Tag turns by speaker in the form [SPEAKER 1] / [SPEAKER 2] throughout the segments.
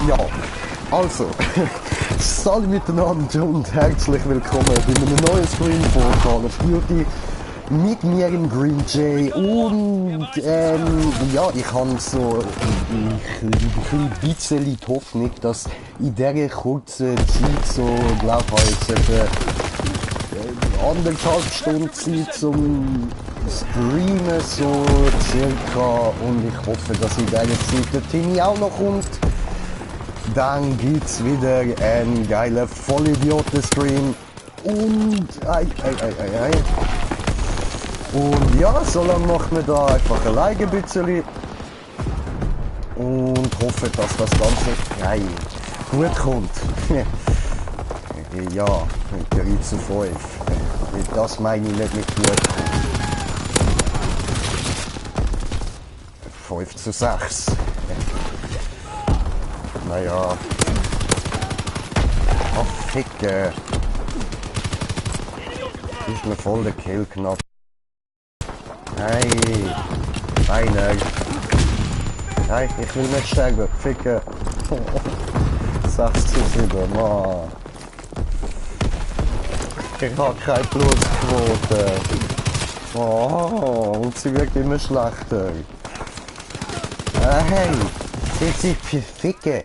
[SPEAKER 1] Ja, also, salut miteinander und herzlich willkommen bei einem neuen Stream von Call of Duty mit mir im Green Jay und ja, ich habe so ein bisschen die Hoffnung, dass in dieser kurzen Zeit, so glaube ich, etwa 1,5 Stunden Zeit zum Streamen, so circa, und ich hoffe, dass in dieser Zeit der Timmy auch noch kommt. Dann gibt's wieder einen geilen Vollidioten-Stream und und ja, so lange machen wir da einfach alleine ein bisschen und hoffe, dass das Ganze gut kommt. Ja, mit 3:5. Das meine ich nicht mit gut kommt. 5:6. Naja. Ach, Ficke. Ist mir voll der Kill knapp. Nein. Einer. Nein, ich will nicht sterben. Ficke. 6:7. Mann. Ich habe keine Blutquote. Oh, und sie wird immer schlechter. Hey, jetzt ist für Ficke.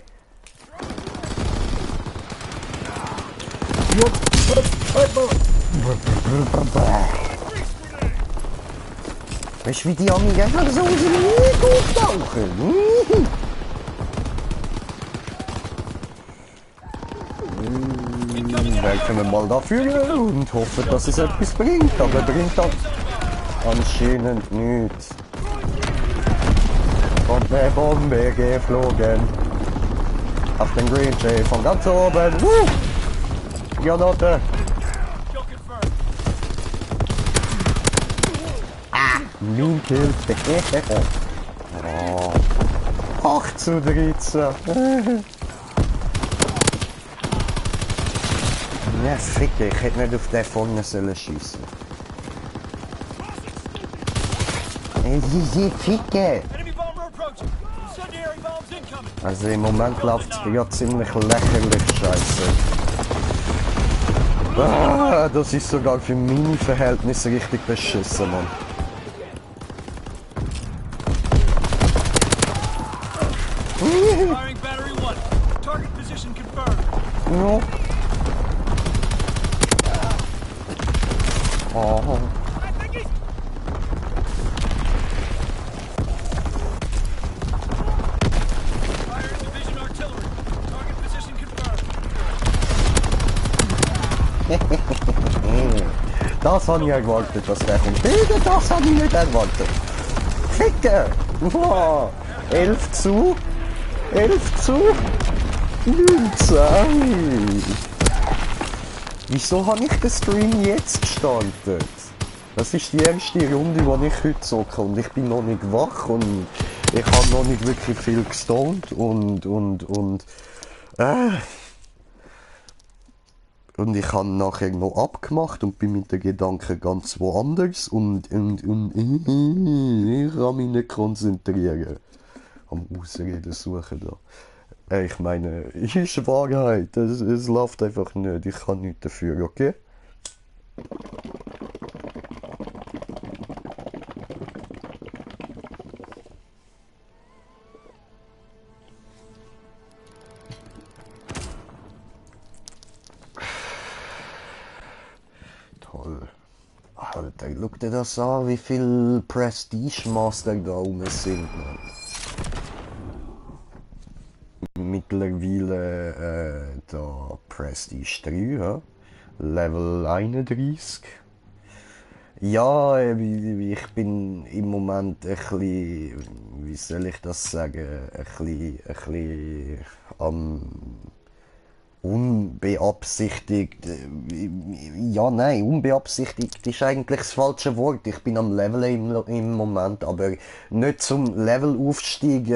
[SPEAKER 1] Weißt du, wie die Ami einfach so aus dem Weg auftauchen? Werfen wir mal dafür und hoffen, dass es etwas bringt, aber bringt das anscheinend nichts. Kommt eine Bombe geflogen auf den Green Jay von ganz oben. Granaten. Mein Kill. Oh. 8:13. Ja, Ficke, ich hätte nicht auf den vorne sollen schiessen. Ficke! Also im Moment läuft es ja ziemlich lächerlich scheiße. Ah, das ist sogar für meine Verhältnisse richtig beschissen, Mann. Ja. Oh. Das habe ich erwartet, dass der kommt. Das habe ich nicht erwartet. Ficke! Wow. 11:11:19. Wieso habe ich den Stream jetzt gestartet? Das ist die erste Runde, die ich heute zocke und ich bin noch nicht wach und ich habe noch nicht wirklich viel gestoned und ich habe nachher noch abgemacht und bin mit den Gedanken ganz woanders und ich kann mich nicht konzentrieren. Am Ausreden suchen da. Ich meine, ist Wahrheit. Es läuft einfach nicht. Ich kann nichts dafür, okay? Toll. Alter, schau dir das an, wie viel Prestige Master da rum sind, man. Mittlerweile da Prestige 3, ja? Level 31. Ja, ich bin im Moment ein bisschen, wie soll ich das sagen, ein bisschen unbeabsichtigt, ja nein, unbeabsichtigt ist eigentlich das falsche Wort. Ich bin am Level im Moment, aber nicht zum Levelaufstieg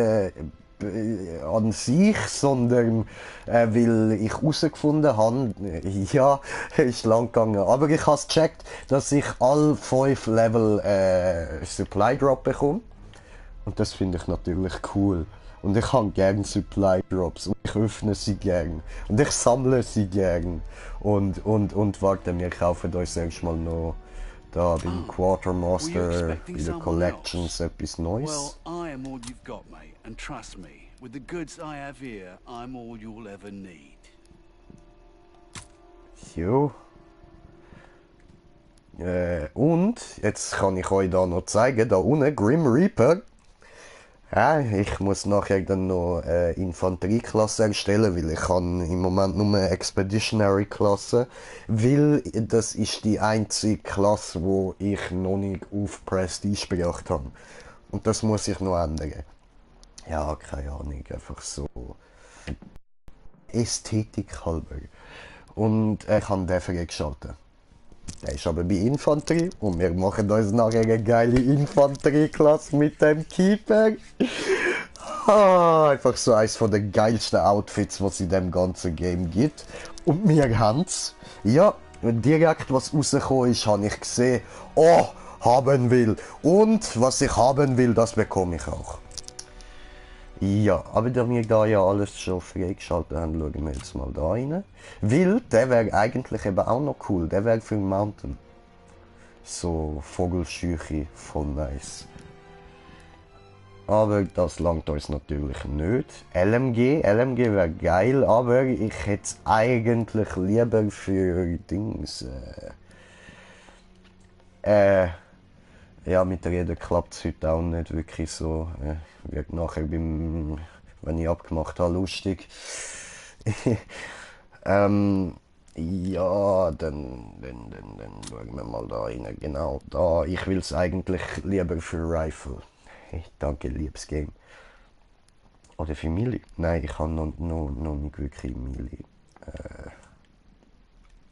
[SPEAKER 1] an sich, sondern weil ich herausgefunden habe, ja, ist lang gegangen, aber ich habe es gecheckt, dass ich alle 5 Level Supply Drop bekomme. Und das finde ich natürlich cool. Und ich habe gern Supply Drops und ich öffne sie gern. Und ich sammle sie gern. Und warte, wir kaufen uns erstmal noch da beim Quartermaster bei den Collections etwas Neues.
[SPEAKER 2] Well, I am all you've got, mate, and trust me, with the goods I have here, I'm all you'll ever need.
[SPEAKER 1] Jo. Und jetzt kann ich euch da noch zeigen, da unten Grim Reaper. Ja, ich muss nachher dann noch Infanterieklasse erstellen, weil ich kann im Moment nur eine Expeditionary Klasse, weil das ist die einzige Klasse, wo ich noch nicht auf Prestige gebracht habe. Und das muss ich noch ändern. Ja, keine Ahnung, einfach so Ästhetik halber. Und ich habe den freigeschaltet. Der ist aber bei Infanterie und wir machen uns nachher eine geile Infanterieklasse mit dem Keeper. Einfach so eines von den geilsten Outfits, was es in dem ganzen Game gibt. Und wir haben's. Ja, direkt was rausgekommen ist, habe ich gesehen, oh, haben will. Und was ich haben will, das bekomme ich auch. Ja, aber da wir da ja alles schon freigeschaltet haben, schauen wir jetzt mal da rein. Weil, der wäre eigentlich eben auch noch cool, der wäre für Mountain. So, Vogelscheuche, voll nice. Aber das langt uns natürlich nicht. LMG wäre geil, aber ich hätte es eigentlich lieber für Dings. Ja, mit Reden klappt es heute auch nicht wirklich so. Wird nachher wenn ich abgemacht habe, lustig. Ja, dann schauen wir mal da rein. Genau, da. Ich will es eigentlich lieber für Rifle. Hey, danke, liebes Game. Oder für Melee? Nein, ich habe noch nicht wirklich Melee.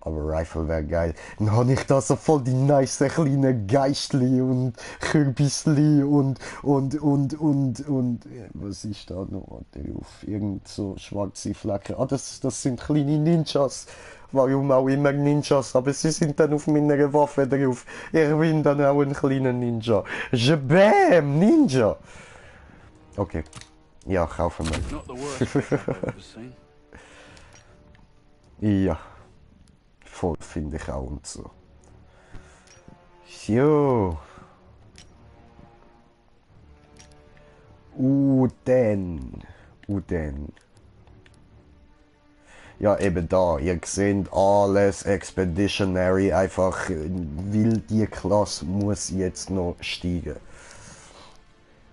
[SPEAKER 1] Aber Rifle wäre geil. Dann habe ich da so voll die nice kleinen Geistli und Kürbisli und was ist da noch drauf? Irgend so schwarze Flecken. Ah, das sind kleine Ninjas. Warum auch immer Ninjas, aber sie sind dann auf meiner Waffe drauf. Ich bin dann auch ein kleiner Ninja. Bam! Ninja! Okay. Ja, kaufen wir. Ja. Voll finde ich auch und so. Jo. Dann. Ja, eben da. Ihr seht alles Expeditionary. Einfach, weil die Klasse muss jetzt noch steigen.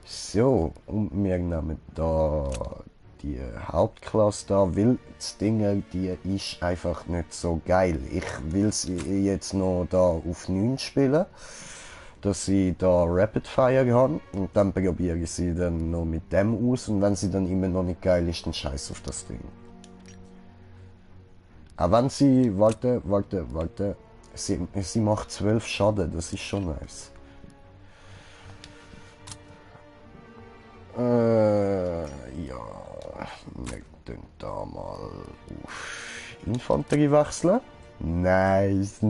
[SPEAKER 1] So, und wir nehmen da die Hauptklasse da, weil das Ding, die ist einfach nicht so geil. Ich will sie jetzt noch da auf 9 spielen, dass ich da Rapid Fire habe und dann probiere ich sie dann noch mit dem aus und wenn sie dann immer noch nicht geil ist, dann scheiß auf das Ding. Aber wenn sie, warte, sie macht 12 Schaden, das ist schon nice. Ja, wir tun da mal auf Infanterie wechseln. Nice,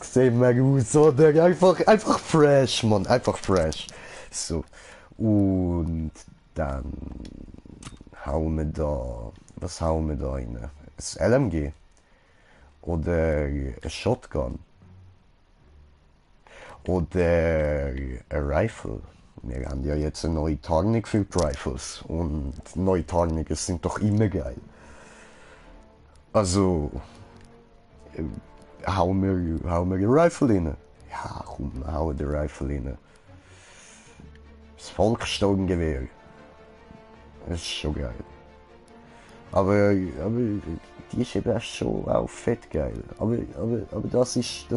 [SPEAKER 1] sehen wir aus, oder? Einfach fresh, Mann, einfach fresh. So, und dann hauen wir da, was hauen wir da rein? Ein LMG? Oder ein Shotgun? Oder ein Rifle? Wir haben ja jetzt eine neue Tarnung für die Rifles und neue Tarnungen sind doch immer geil. Also, hauen wir den Rifle rein. Ja, komm, hauen den Rifle rein. Das Volkssturmgewehr. Das ist schon geil. Aber die ist eben schon auch fett geil. Aber das ist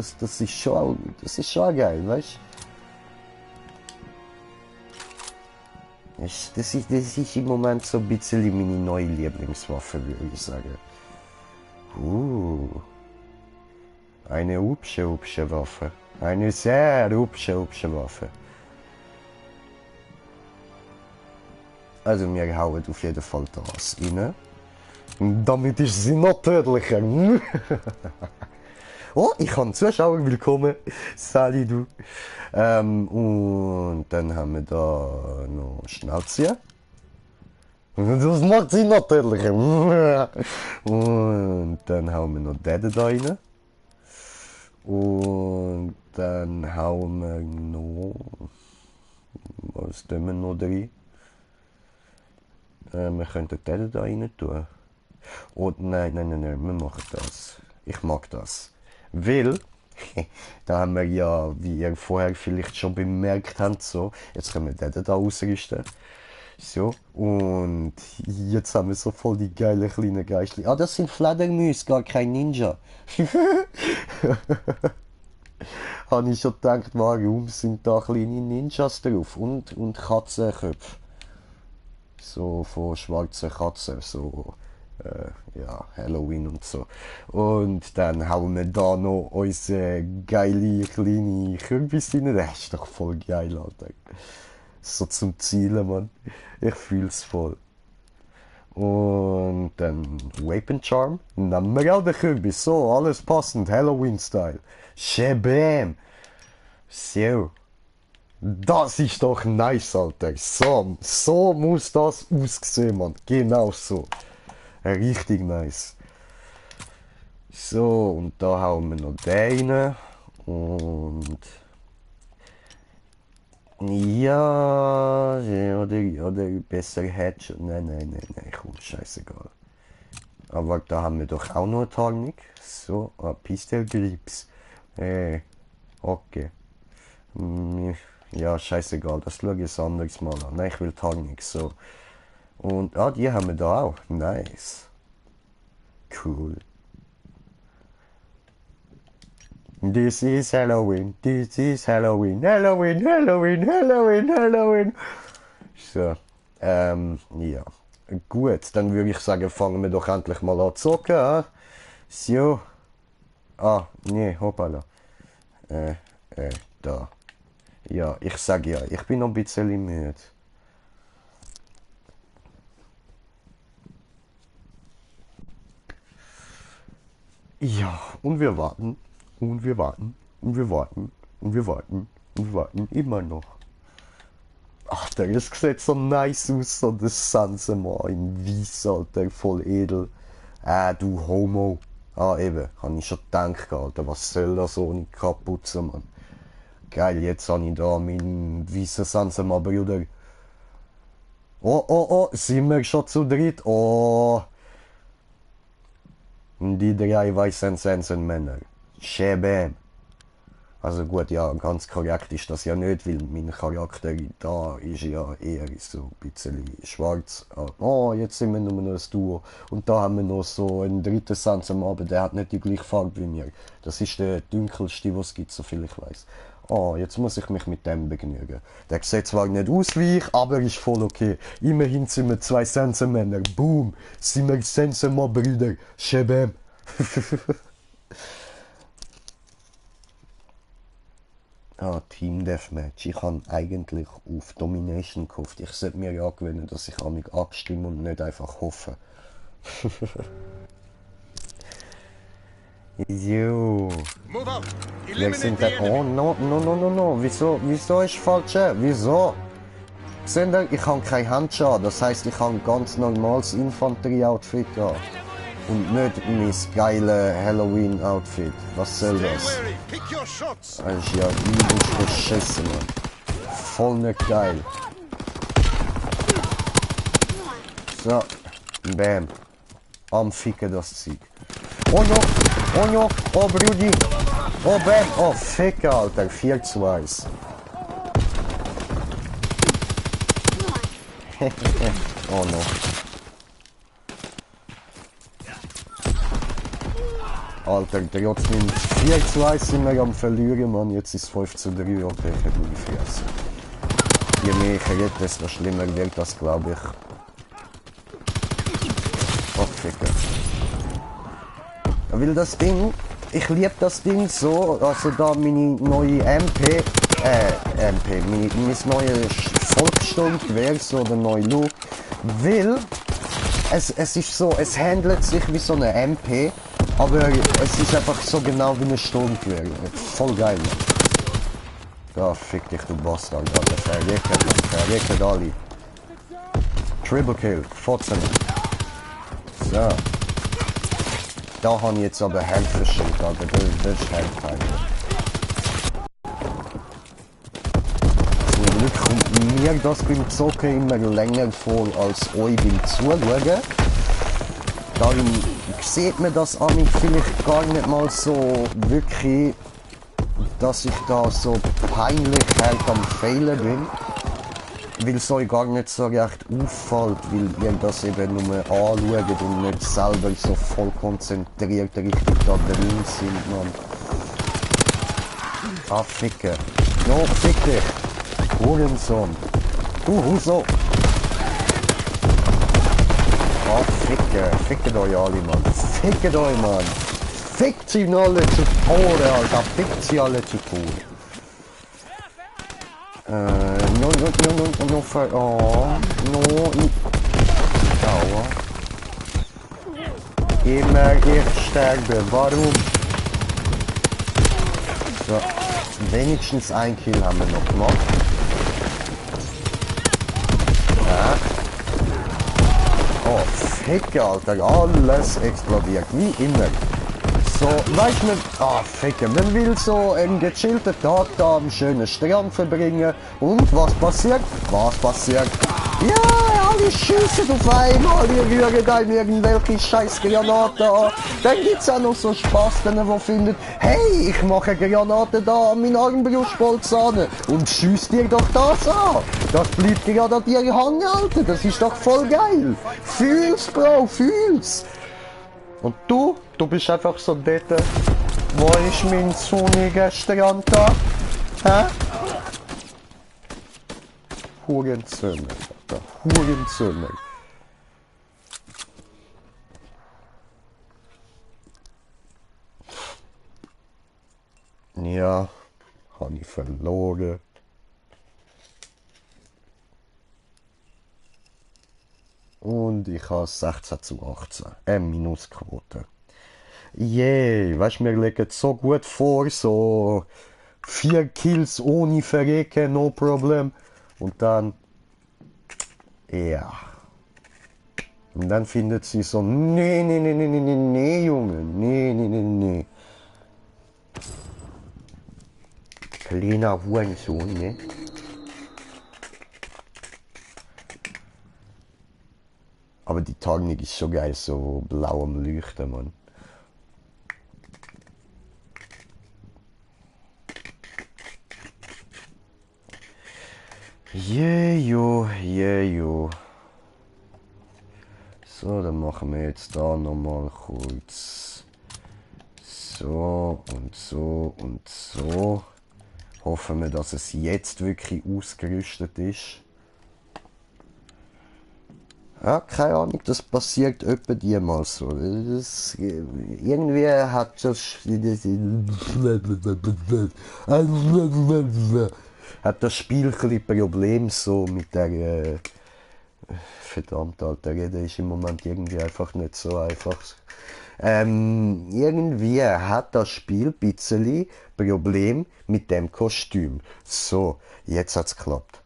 [SPEAKER 1] schon geil, weißt du? Das ist im Moment so ein bisschen meine neue Lieblingswaffe, würde ich sagen. Eine hübsche Waffe. Eine sehr hübsche Waffe. Also wir hauen auf jeden Fall das rein. Damit ist sie noch tödlicher. Oh, ich kann Zuschauer willkommen. Sali, du. Und dann haben wir da noch Schnauze. Das macht sie natürlich. Und dann hauen wir noch den da rein. Und dann hauen wir noch... Was tun wir noch drin? Wir könnten den da rein tun. Und nein, wir machen das. Ich mag das. Weil, da haben wir ja, wie ihr vorher vielleicht schon bemerkt habt, so, jetzt können wir den da ausrüsten. So, und jetzt haben wir so voll die geile kleinen Geistli. Ah, das sind Fledermäuse, gar kein Ninja. Habe ich schon gedacht, warum sind da kleine Ninjas drauf? Und Katzenköpfe. So von schwarzen Katzen, so, ja, Halloween und so. Und dann haben wir da noch unsere geile kleine Kürbis rein. Das ist doch voll geil, Alter. So zum Zielen, Mann. Ich fühl's voll. Und dann Weapon Charm. Dann wir auch den Kürbis. So, alles passend. Halloween-Style. Shabam. So. Das ist doch nice, Alter. So muss das aussehen, Mann. Genau so. Richtig nice. So, und da hauen wir noch den rein. Und... Ja, oder besser Headshot. Nein, komm, scheißegal. Aber da haben wir doch auch noch eine Tarnung. So, Pistol Grips. Okay. Ja, scheißegal, das schaue ich ein anderes Mal an. Nein, ich will Tarnung, so. Und, die haben wir da auch. Nice. Cool. This is Halloween, this is Halloween, Halloween. So, ja. Gut, dann würde ich sagen, fangen wir doch endlich mal an zu zocken, ah? So. Nee, hoppala. Da. Ja, ich sag ja, ich bin noch ein bisschen müde. Ja, und wir warten. Und wir warten. Und wir warten. Und wir warten. Und wir warten immer noch. Ach, der sieht so nice aus, so der Sansemann in Weiss, Alter, voll edel. Du Homo. Eben, hab ich schon gedacht, Alter, was soll das ohne Kapuze, Mann. Geil, jetzt habe ich da meinen weißen Sansemann, Bruder. Oh, sind wir schon zu dritt? Oh. Die 3 weißen Sensenmänner. Schäbem. Also gut, ja, ganz korrekt ist das ja nicht, weil mein Charakter da ist ja eher so ein bisschen schwarz. Oh, jetzt sind wir nur noch ein Duo. Und da haben wir noch so einen dritten Sansemann, aber der hat nicht die gleiche Farbe wie mir. Das ist der dunkelste, was es gibt, soviel ich weiß. Jetzt muss ich mich mit dem begnügen. Der sieht zwar nicht aus wie ich, aber ist voll okay. Immerhin sind wir 2 Sensenmänner. Boom! Sind wir Sensenmann-Brüder. Schäbem. Team Deathmatch. Ich habe eigentlich auf Domination gehofft. Ich sollte mir ja gewöhnen, dass ich mich abstimme und nicht einfach hoffe. So. Wir sind da. Oh, no. Wieso ist falsch? Wieso? Seht ihr, ich habe kein Handschuh. Das heisst, ich habe ein ganz normales Infanterie-Outfit an. Und nicht mein geiles Halloween-Outfit. Was soll das? Das ist ja übelst beschissen, Mann. Voll nicht geil. So. Bam. Am Ficken das Zeug. Oh no. Oh Brudi. Oh bam. Oh Ficken, Alter. 4-2. Oh no. Alter, trotzdem 4-2 sind wir am Verlieren, Mann. Jetzt ist es 5-3. Okay, ich hätte mich vergessen. Je mehr ich rede, desto schlimmer wird das, glaube ich. Oh, Ficker. Weil das Ding, ich liebe das Ding so, also da meine neue mein neues Volkssturmgewehr, so der neue Look, weil es ist so, es handelt sich wie so eine MP, Aber es ist einfach so genau wie eine Sturmgewehr. Voll geil. Ja, fick dich, du Bastard, Alter. Verrecken alle. Triple Kill, 14. So. Da habe ich jetzt aber Held verschickt, Alter. Das ist Held. Zum Glück kommt mir das beim Zocken immer länger vor als euch beim Zuschauen. Darum sieht man das an mich vielleicht gar nicht mal so wirklich, dass ich da so peinlich halt am Fehlen bin. Weil es euch gar nicht so recht auffällt, weil ihr das eben nur anschaut und nicht selber so voll konzentriert richtig da drin sind, man. Ah, ficke. No, fick dich. Hurensohn. Du Huso. Ah, fickt euch alle, Mann. Fickt euch, Mann. Fickt sie alle zu Tode, Alter. Fickt sie alle zu Tode. Aua. Immer ich sterbe. Warum? So. Wenigstens ein Kill haben wir noch gemacht. Ja. Oh, Ficke, Alter. Alles explodiert. Wie immer. So, weißt du, Ficke, man will so einen gechillten Tag da am schönen Strand verbringen. Und was passiert? Ja, alle schießen auf einmal, die rühren einem irgendwelche scheiß Granaten an. Dann gibt's auch noch so Spasten, die finden, hey, ich mache Granaten da an meinen Armbrustbolzen und schießt dir doch das an. Das bleibt gerade an dir hängen, Alter, das ist doch voll geil. Fühl's, Bro, fühl's. Und du bist einfach so dort. Wo ist mein sonniger Strand da? Hä? Hurenzömer, Alter. Hurenzömer. Ja, habe ich verloren. Und ich habe 16:18. Minusquote. Yay, weißt du, wir legen so gut vor, so 4 Kills ohne Verrecken, no problem. Und dann, ja. Und dann findet sie so, nee, Junge, nee. Kleiner Hurensohn, ne? Aber die Tarnung ist so geil, so blau am Leuchten, Mann. Jejo. So, dann machen wir jetzt da nochmal kurz so und so und so. Hoffen wir, dass es jetzt wirklich ausgerüstet ist. Ja, keine Ahnung, das passiert etwa die mal so. Irgendwie hat das Spiel ein bisschen Problem so mit der verdammt, Alter, Rede ist im Moment irgendwie einfach nicht so einfach. Irgendwie hat das Spiel ein bisschen Problem mit dem Kostüm. So, jetzt hat's geklappt.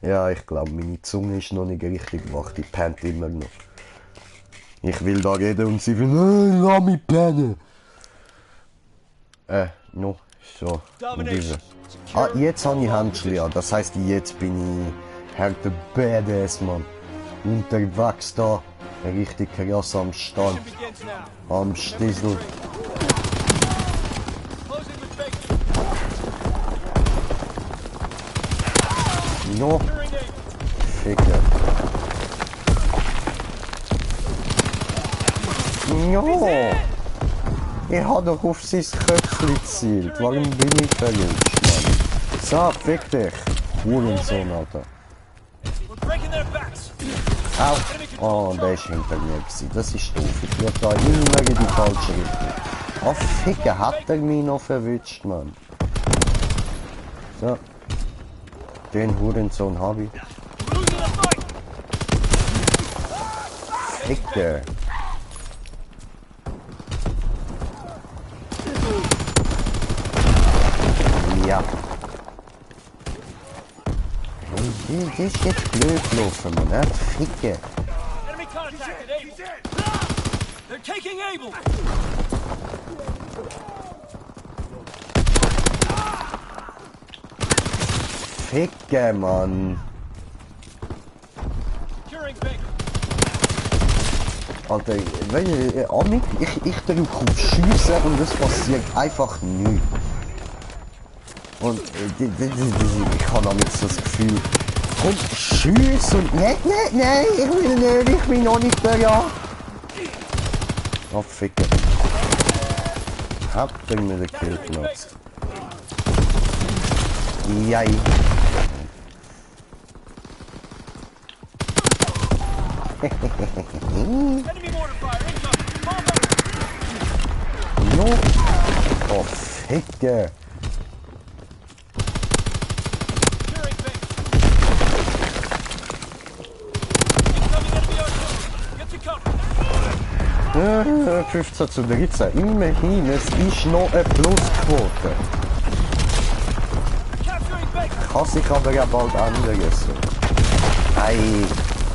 [SPEAKER 1] Ja, ich glaube, meine Zunge ist noch nicht richtig wach, die pennt immer noch. Ich will da reden und sie will, lass mich pennen. No, so. Ah, jetzt habe ich Handschuhe an, das heisst, jetzt bin ich härter Badass, Mann. Unterwegs da, richtig krass am Stand, am Stissel. No, Ficke. No! Ich habe doch auf sein Köpfchen gezielt. Warum bin ich verrutscht, Mann? So, fick dich. Hurensohn, Alter. Au! Oh, der ist hinter mir gewesen. Das ist doof. Ich bin da immer in die falsche Richtung. Oh, Ficke, hat er mich noch verwünscht, Mann. So. Den Hurensohn habe ich. Ficke. Ja. Das ist jetzt blöd gelaufen, Mann. Ficke.
[SPEAKER 3] Enemy contacted Able. They're taking Able.
[SPEAKER 1] Ficke, Mann.
[SPEAKER 3] Securing Baker.
[SPEAKER 1] Alter, ich drücke auf Schiessen und es passiert einfach nichts. Und ich habe damit so das Gefühl, komm, schiess und nein, ich bin noch nicht da, ja. Oh, Ficke. Habt ihr mir den Kill genutzt? Jai.
[SPEAKER 3] Enemy mortar fire incoming. Fall back.
[SPEAKER 1] No. Oh, Ficke.
[SPEAKER 3] Securing Baker. Incoming enemy artillery. Get to cover.
[SPEAKER 1] 15 zu 13. Immerhin, es ist noch eine Plusquote.
[SPEAKER 3] Capturing Baker.
[SPEAKER 1] Kann sich aber ja bald ändern. So. Ei,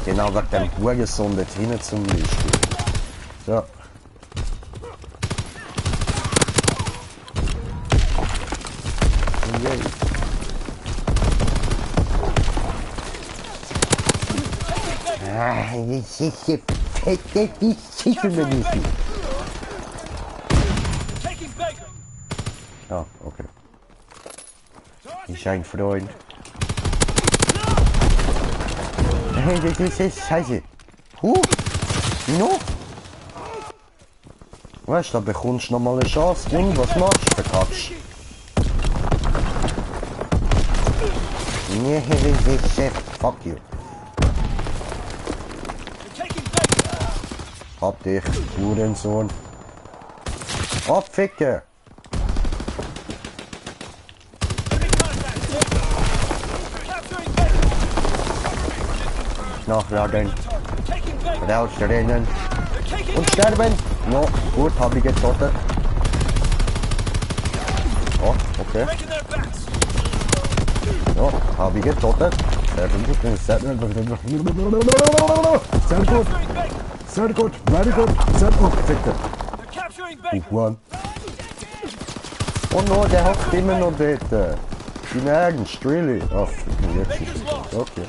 [SPEAKER 1] genau wegen dem Hurensohn dort hinten zum Beispiel. So. Yay. Das ist eine fette Disziplin nicht.
[SPEAKER 3] Taking Baker.
[SPEAKER 1] Ah, okay. Ist ein Freund. Das ist jetzt scheiße. No. Weißt du, da bekommst du noch mal eine Chance. Und was machst du? Verkackst. Nee, fuck you.
[SPEAKER 3] They're taking Baker.
[SPEAKER 1] Hab dich, Hurensohn. Abficken.
[SPEAKER 3] Enemy contact. Capturing Baker.
[SPEAKER 1] Nachladen.
[SPEAKER 3] Taking Baker.
[SPEAKER 1] Rausrennen.
[SPEAKER 3] They're taking
[SPEAKER 1] Und sterben. No, gut, hab ich getötet. Oh, okay.
[SPEAKER 3] breaking their backs.
[SPEAKER 1] Ja, hab ich getötet. Sehr gut. Sehr gut,
[SPEAKER 3] Capturing Baker.
[SPEAKER 1] sehr gut, very good, sehr gut. Ficken.
[SPEAKER 3] They're capturing Baker.
[SPEAKER 1] Juan. Oh no, der hockt immer noch dort. In Ernst, really? Ach, jetzt ist es. Okay.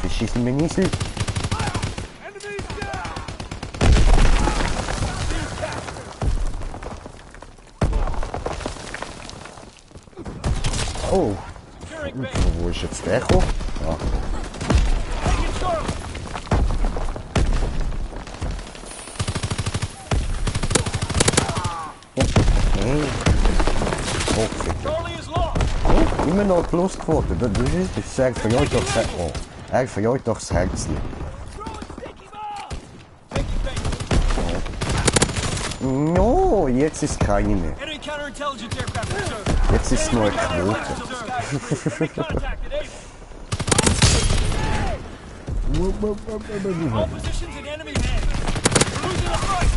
[SPEAKER 1] Wir schießen mir nicht.
[SPEAKER 3] Enemies down.
[SPEAKER 1] Oh,
[SPEAKER 3] Securing Baker.
[SPEAKER 1] wo ist jetzt der gekommen? Ah.
[SPEAKER 3] Taking Charlie.
[SPEAKER 1] Oh, fick.
[SPEAKER 3] Charlie is lost.
[SPEAKER 1] Oh, immer noch Plusquote. Das ist sag für euch doch das Herz. Oh, für euch doch das Herz.
[SPEAKER 3] Taking Baker.
[SPEAKER 1] No, jetzt ist keine mehr.
[SPEAKER 3] Enemy counterintelligence aircraft reserved.
[SPEAKER 1] Jetzt ist nur eine Quote.
[SPEAKER 3] Enemy contacted Able. All positions in enemy hands. We're losing the fight.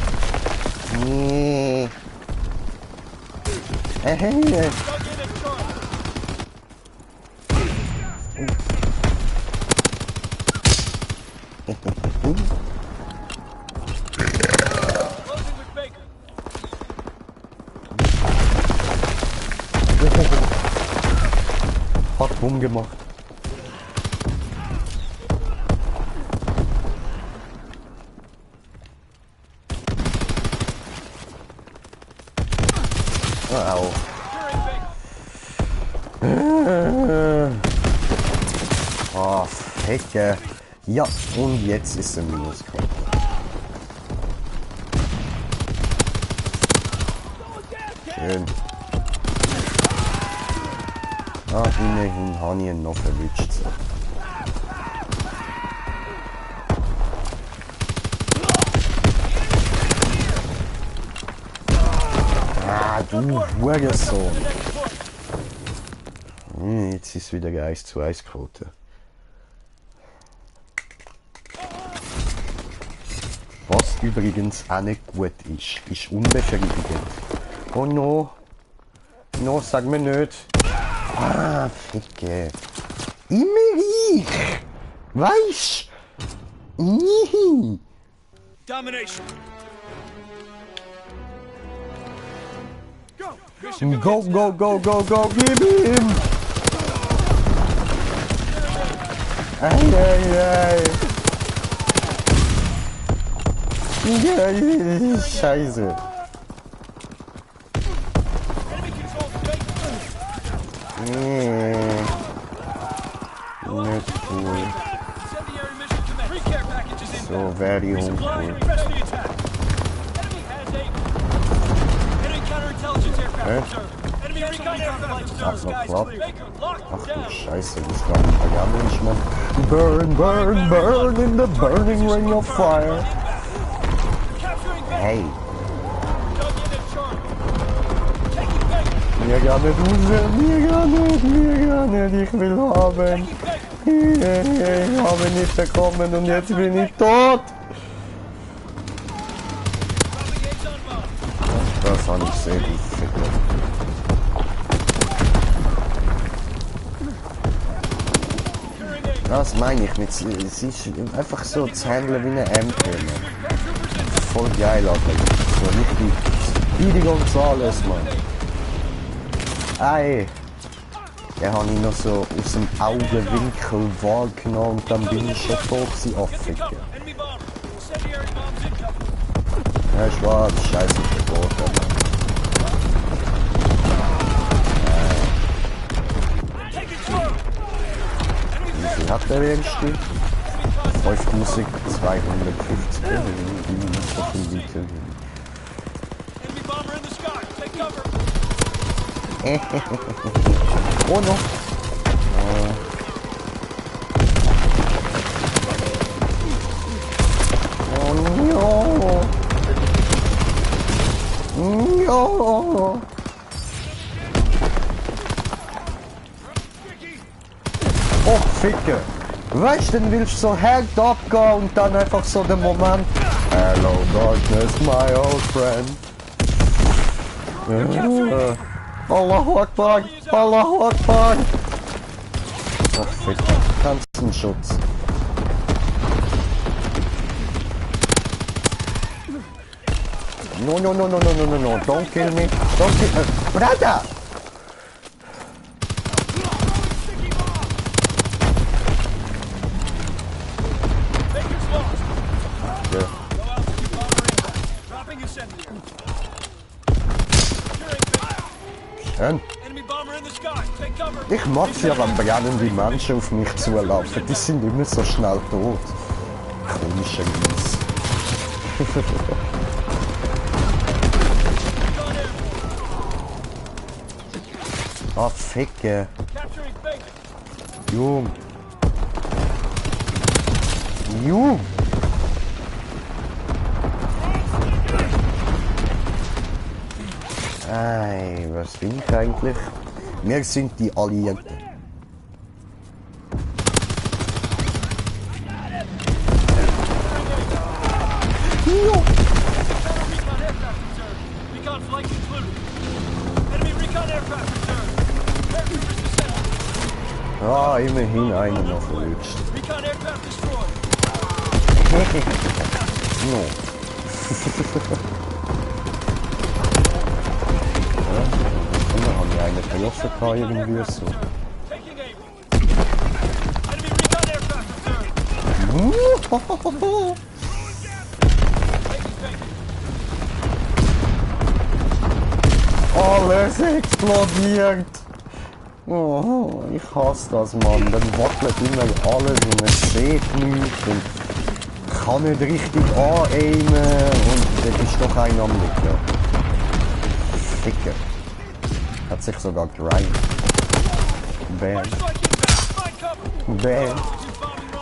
[SPEAKER 1] Nee.
[SPEAKER 3] Dug in at Charlie. Closing with Baker.
[SPEAKER 1] Hat Bumm gemacht. Au.
[SPEAKER 3] Securing Baker.
[SPEAKER 1] Ah, Fecke. Ja, und jetzt ist er Minusquote. Schön. Ah, immerhin habe ich ihn noch verwünscht. Ah, du Hurensohn. Jetzt ist wieder 1:1 Quote. übrigens auch nicht gut ist. Ist unbefriedigend. Oh no. No, sag mir nicht. Ah, Ficke. Immer ich. Weisst? Nie.
[SPEAKER 3] Domination.
[SPEAKER 1] Go, go, go, go, go, gib ihm. Ei, ei, ei. Ja, Scheiße. Nee. Nicht cool. So, very uncool. Ach, noch klappt. Ach du Scheiße, das kann man ja nicht mehr. Burn, burn, burn in the burning ring of fire. Hey. Mir gar nicht raus, mir gar nicht, ich will haben. Ich habe nicht bekommen und jetzt bin ich tot. Das habe ich sehr gut vergessen. Das meine ich mit, es ist einfach so zu handeln wie eine MP. Voll geil, Alter. So richtig Speedy Gonzales, Mann. Ey. Den habe ich noch so aus dem Augenwinkel wahrgenommen und dann bin ich schon tot gewesen, Afrika. Ja, ich war scheiße verboten, Mann. Wie viel hat der Erste? 5250 wie muss das in die Tür gehen? Oh no! Oh no! No! Oh, Ficke! Weißt du, dann willst du so hart abgehen und dann einfach so den Moment. Hello darkness, my old friend. Allahu Akbar! Allahu Akbar! Oh, Ficke. Ganzen Schutz. No, no, no, no, no, no, no, no. Don't kill me. Don't kill me. Brother! Ich mag es ja, wenn brennende Menschen auf mich zulaufen. Die sind immer so schnell tot. Komischerweise. Ah, Ficke. Jung. Jung. Ey, was bin ich eigentlich? Wir sind die Alliierten. Jo. Ah, immerhin einen noch verrutscht. No. Da haben wir eine Toyota irgendwie so. Alles explodiert! Oh, ich hasse das, Mann. Dann wackelt immer alles und man sieht nichts und kann nicht richtig anaimen und das ist doch ein am Liegen. Ficke. Hat sich sogar gerimt. Bam. Bam.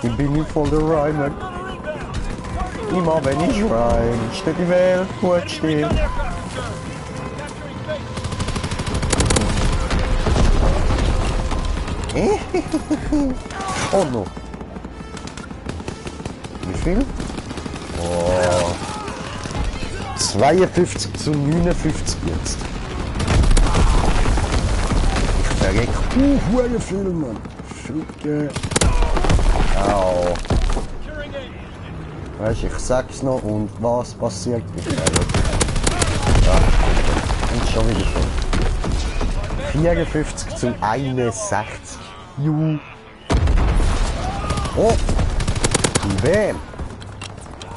[SPEAKER 1] Ich bin nicht voll der Rhymer. Immer wenn ich rhyme, steht die Welt gut still. Oh no. Wie viel? Oh. 52 zu 59 jetzt. Ich verreck. Hure viel, Mann. Ficke. Au. Weißt, ich sag's noch und was passiert? Ich ja. Und schon wieder voll. 54 zu 61. Juhu. Oh! Bam!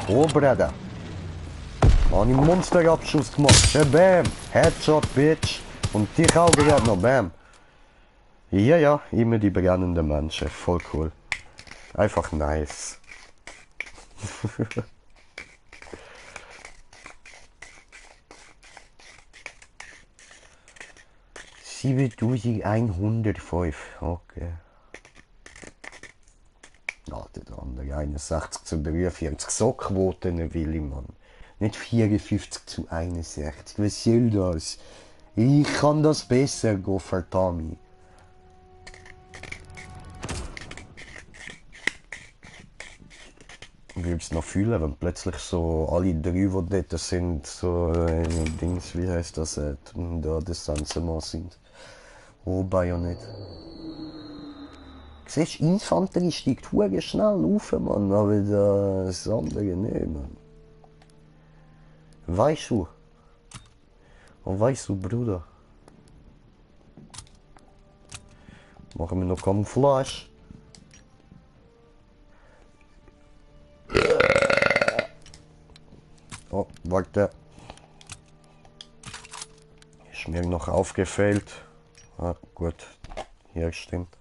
[SPEAKER 1] Oh, Bruder! Habe ich einen Monsterabschuss gemacht. Ja, bam! Headshot, Bitch! Und dich auch gerade noch, bam! Ja, ja, immer die brennenden Menschen. Voll cool. Einfach nice. 7105. Okay. Ja, der andere 61 zu 43. So Quoten will ich, Mann. Nicht 54 zu 61. Was soll das? Ich kann das besser, Goffertami. Ich würde es noch fühlen, wenn plötzlich so alle drei, die dort sind, so Dings, wie heißt das, da Distanzen sind. Oh, Bajonett. Siehst du, Infanterie steigt hure schnell auf, Mann, aber das andere nicht, Mann. Weißt du? Und weißt du, Bruder? Machen wir noch Camouflage? Oh, warte. Ist mir noch aufgefällt. Ah, gut. Hier stimmt.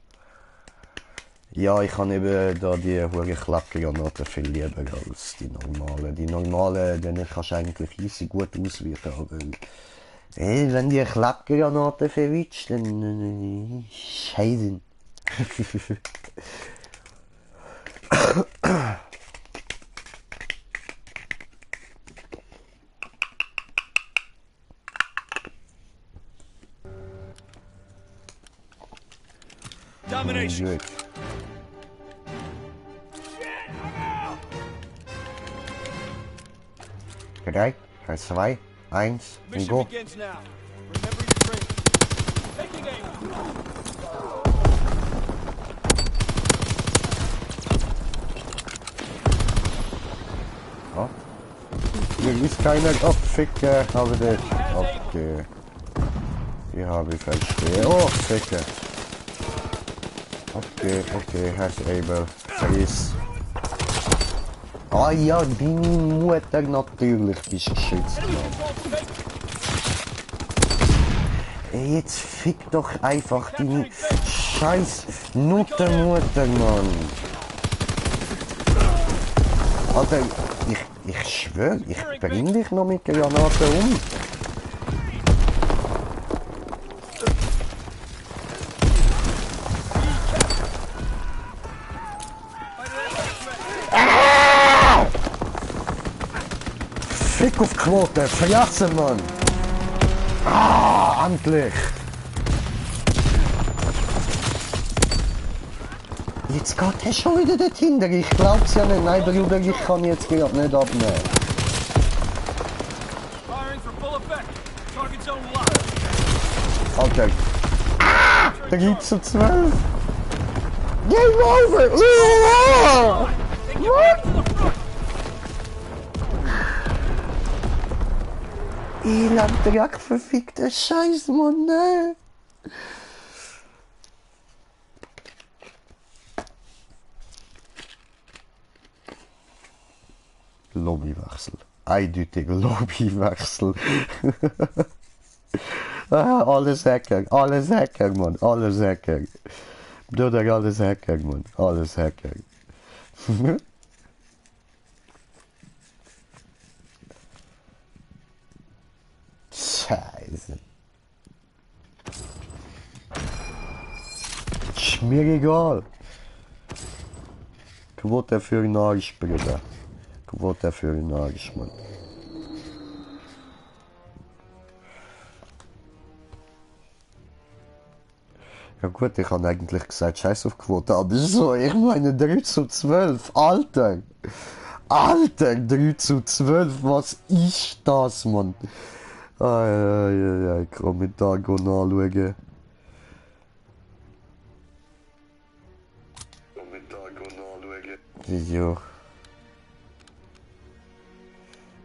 [SPEAKER 1] Ja, ich habe eben da die hohe Klappgranaten viel lieber als die normalen. Die normalen, denen kannst du eigentlich easy gut ausweichen, aber wenn die Klappgranaten verwitscht, dann Scheiße.
[SPEAKER 3] Domination.
[SPEAKER 1] Gut. Drei, 2, 1 und
[SPEAKER 3] Mission
[SPEAKER 1] go.
[SPEAKER 3] begins now. Remember your training. Taking aim.
[SPEAKER 1] Oh. Hier ist keiner. Oh, Ficke, habe das. Okay. Die habe ich verstehe. Oh, Ficke. Okay, okay, Herr Abel. Vergiss. Ah ja, deine Mutter natürlich bist geschützt. Ey, jetzt fick doch einfach deine scheiß Nuttermutter, Mann. Alter, ich schwör, ich bring dich noch mit Granaten um. Fick auf Quote, vergessen, Mann! Ah, endlich! Jetzt geht er schon wieder dorthin, ich glaub's ja nicht, nein, Bruder, ich kann jetzt gerade nicht abnehmen.
[SPEAKER 3] Firing for full effect. Target zone locked.
[SPEAKER 1] Alter. Ah! 3 zu 12! Game over!
[SPEAKER 3] Take it back to the front.
[SPEAKER 1] Elend, Dreck, verfickter Scheiß, Mann, ne? Lobbywechsel. Eindeutig Lobbywechsel. Ah, alles Hacker, Mann, alles Hacker. Bruder, alles Hacker, Mann, alles Hacker. Scheiße. Ist mir egal. Quote für den Arsch, Bruder. Quote für den Arsch, Mann. Ja gut, ich habe eigentlich gesagt, scheiß auf Quote, aber so, ich meine 3 zu 12, Alter. Alter, 3:12, was ist das, Mann? Kommentar anschauen. Ja.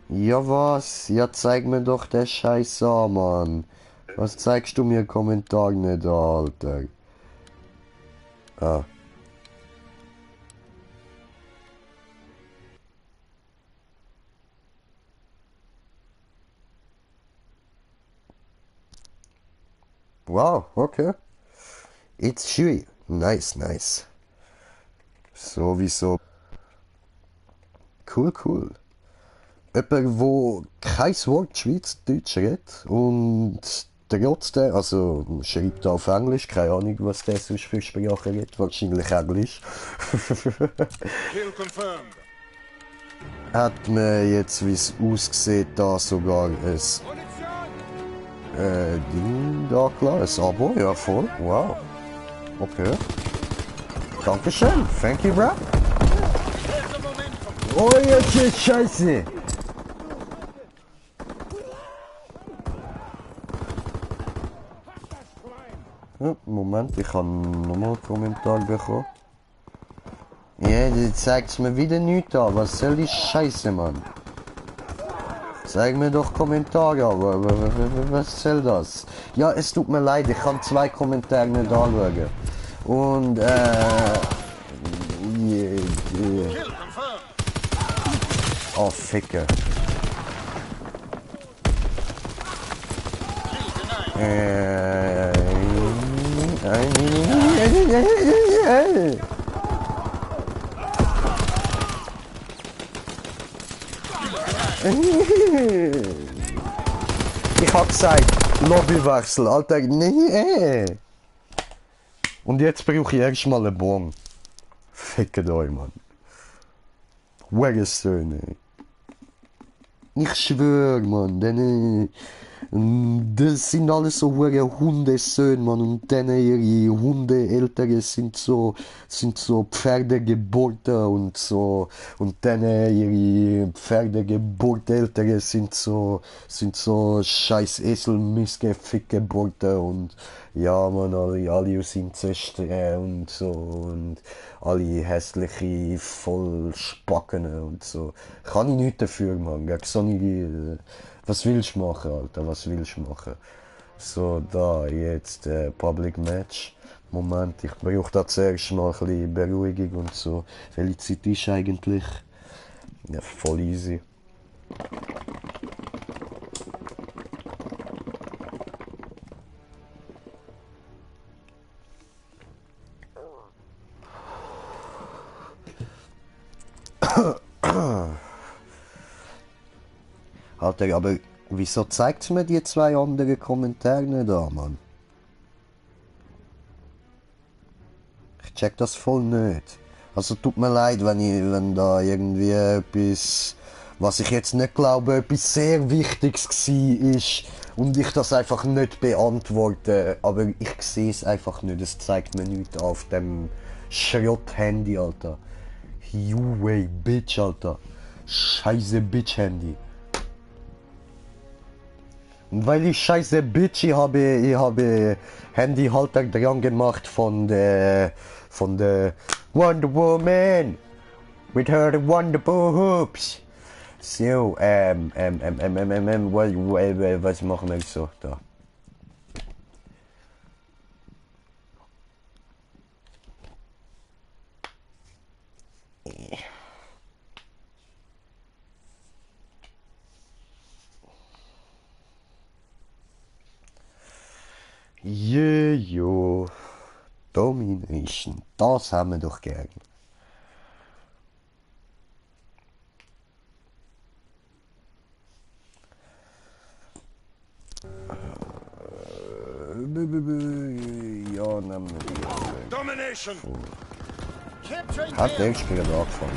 [SPEAKER 1] Ja was? Ja zeig mir doch den Scheiß an, Mann. Was zeigst du mir im Kommentar nicht, Alter? Ah. Wow, okay. It's Chewy. Nice, nice. Sowieso. Cool, cool. Jemand, wo kein Wort Schweizerdeutsch redet und trotzdem, also schreibt er auf Englisch, keine Ahnung, was der sonst für Sprache redet, wahrscheinlich Englisch.
[SPEAKER 3] Kill confirmed.
[SPEAKER 1] Hat man jetzt, wie es aussieht, da sogar ein Ding da klar, ein Abo, ja voll, wow. Okay. Dankeschön, thank you, bro. Oh, jetzt ist Scheiße. Ja, Moment, ich habe nochmal einen Kommentar bekommen. Ja, jetzt zeigt mir wieder nichts an. Was soll die Scheiße, Mann? Zeig mir doch Kommentare, aber was soll das? Ja, es tut mir leid, ich kann 2 Kommentare nicht anschauen. Und, Oh, Ficke. Ich hab gesagt, Lobbywechsel, Alter, nee. Und jetzt brauche ich erstmal einen Bon. Fickt euch, Mann. Söhne. Ich schwör, Mann, das sind alles so Hundesöhne, Mann, und ihre Hundeeltern sind so Pferdegeburten und so, und ihre Pferdegeburteltern sind so scheiß Eselmissgefickgeburten und ja, Mann, alle aus Inzest und so, und alle hässliche Vollspacken und so. Kann ich nichts dafür, Mann, gegen solche, was willst du machen, Alter? Was willst du machen? So, da, jetzt, Public Match. Moment, ich brauche da zuerst mal ein bisschen Beruhigung und so. Welche Zeit ist eigentlich? Ja, voll easy. Alter, aber wieso zeigt mir die 2 anderen Kommentare nicht an, Mann? Ich check das voll nicht. Also tut mir leid, wenn da irgendwie etwas, was ich jetzt nicht glaube, etwas sehr Wichtiges ist und ich das einfach nicht beantworte. Aber ich sehe es einfach nicht. Es zeigt mir nichts auf dem Schrott-Handy, Alter. You way, Bitch, Alter. Scheiße Bitch-Handy. Und weil ich scheiße Bitch, ich habe Handyhalter dran gemacht von der Wonder Woman with her wonderful hoops. So, was machen wir so da? Jo, Domination, das haben wir doch gern. Ja, nehmen wir die.
[SPEAKER 3] Domination.
[SPEAKER 1] Hat erst gerade angefangen,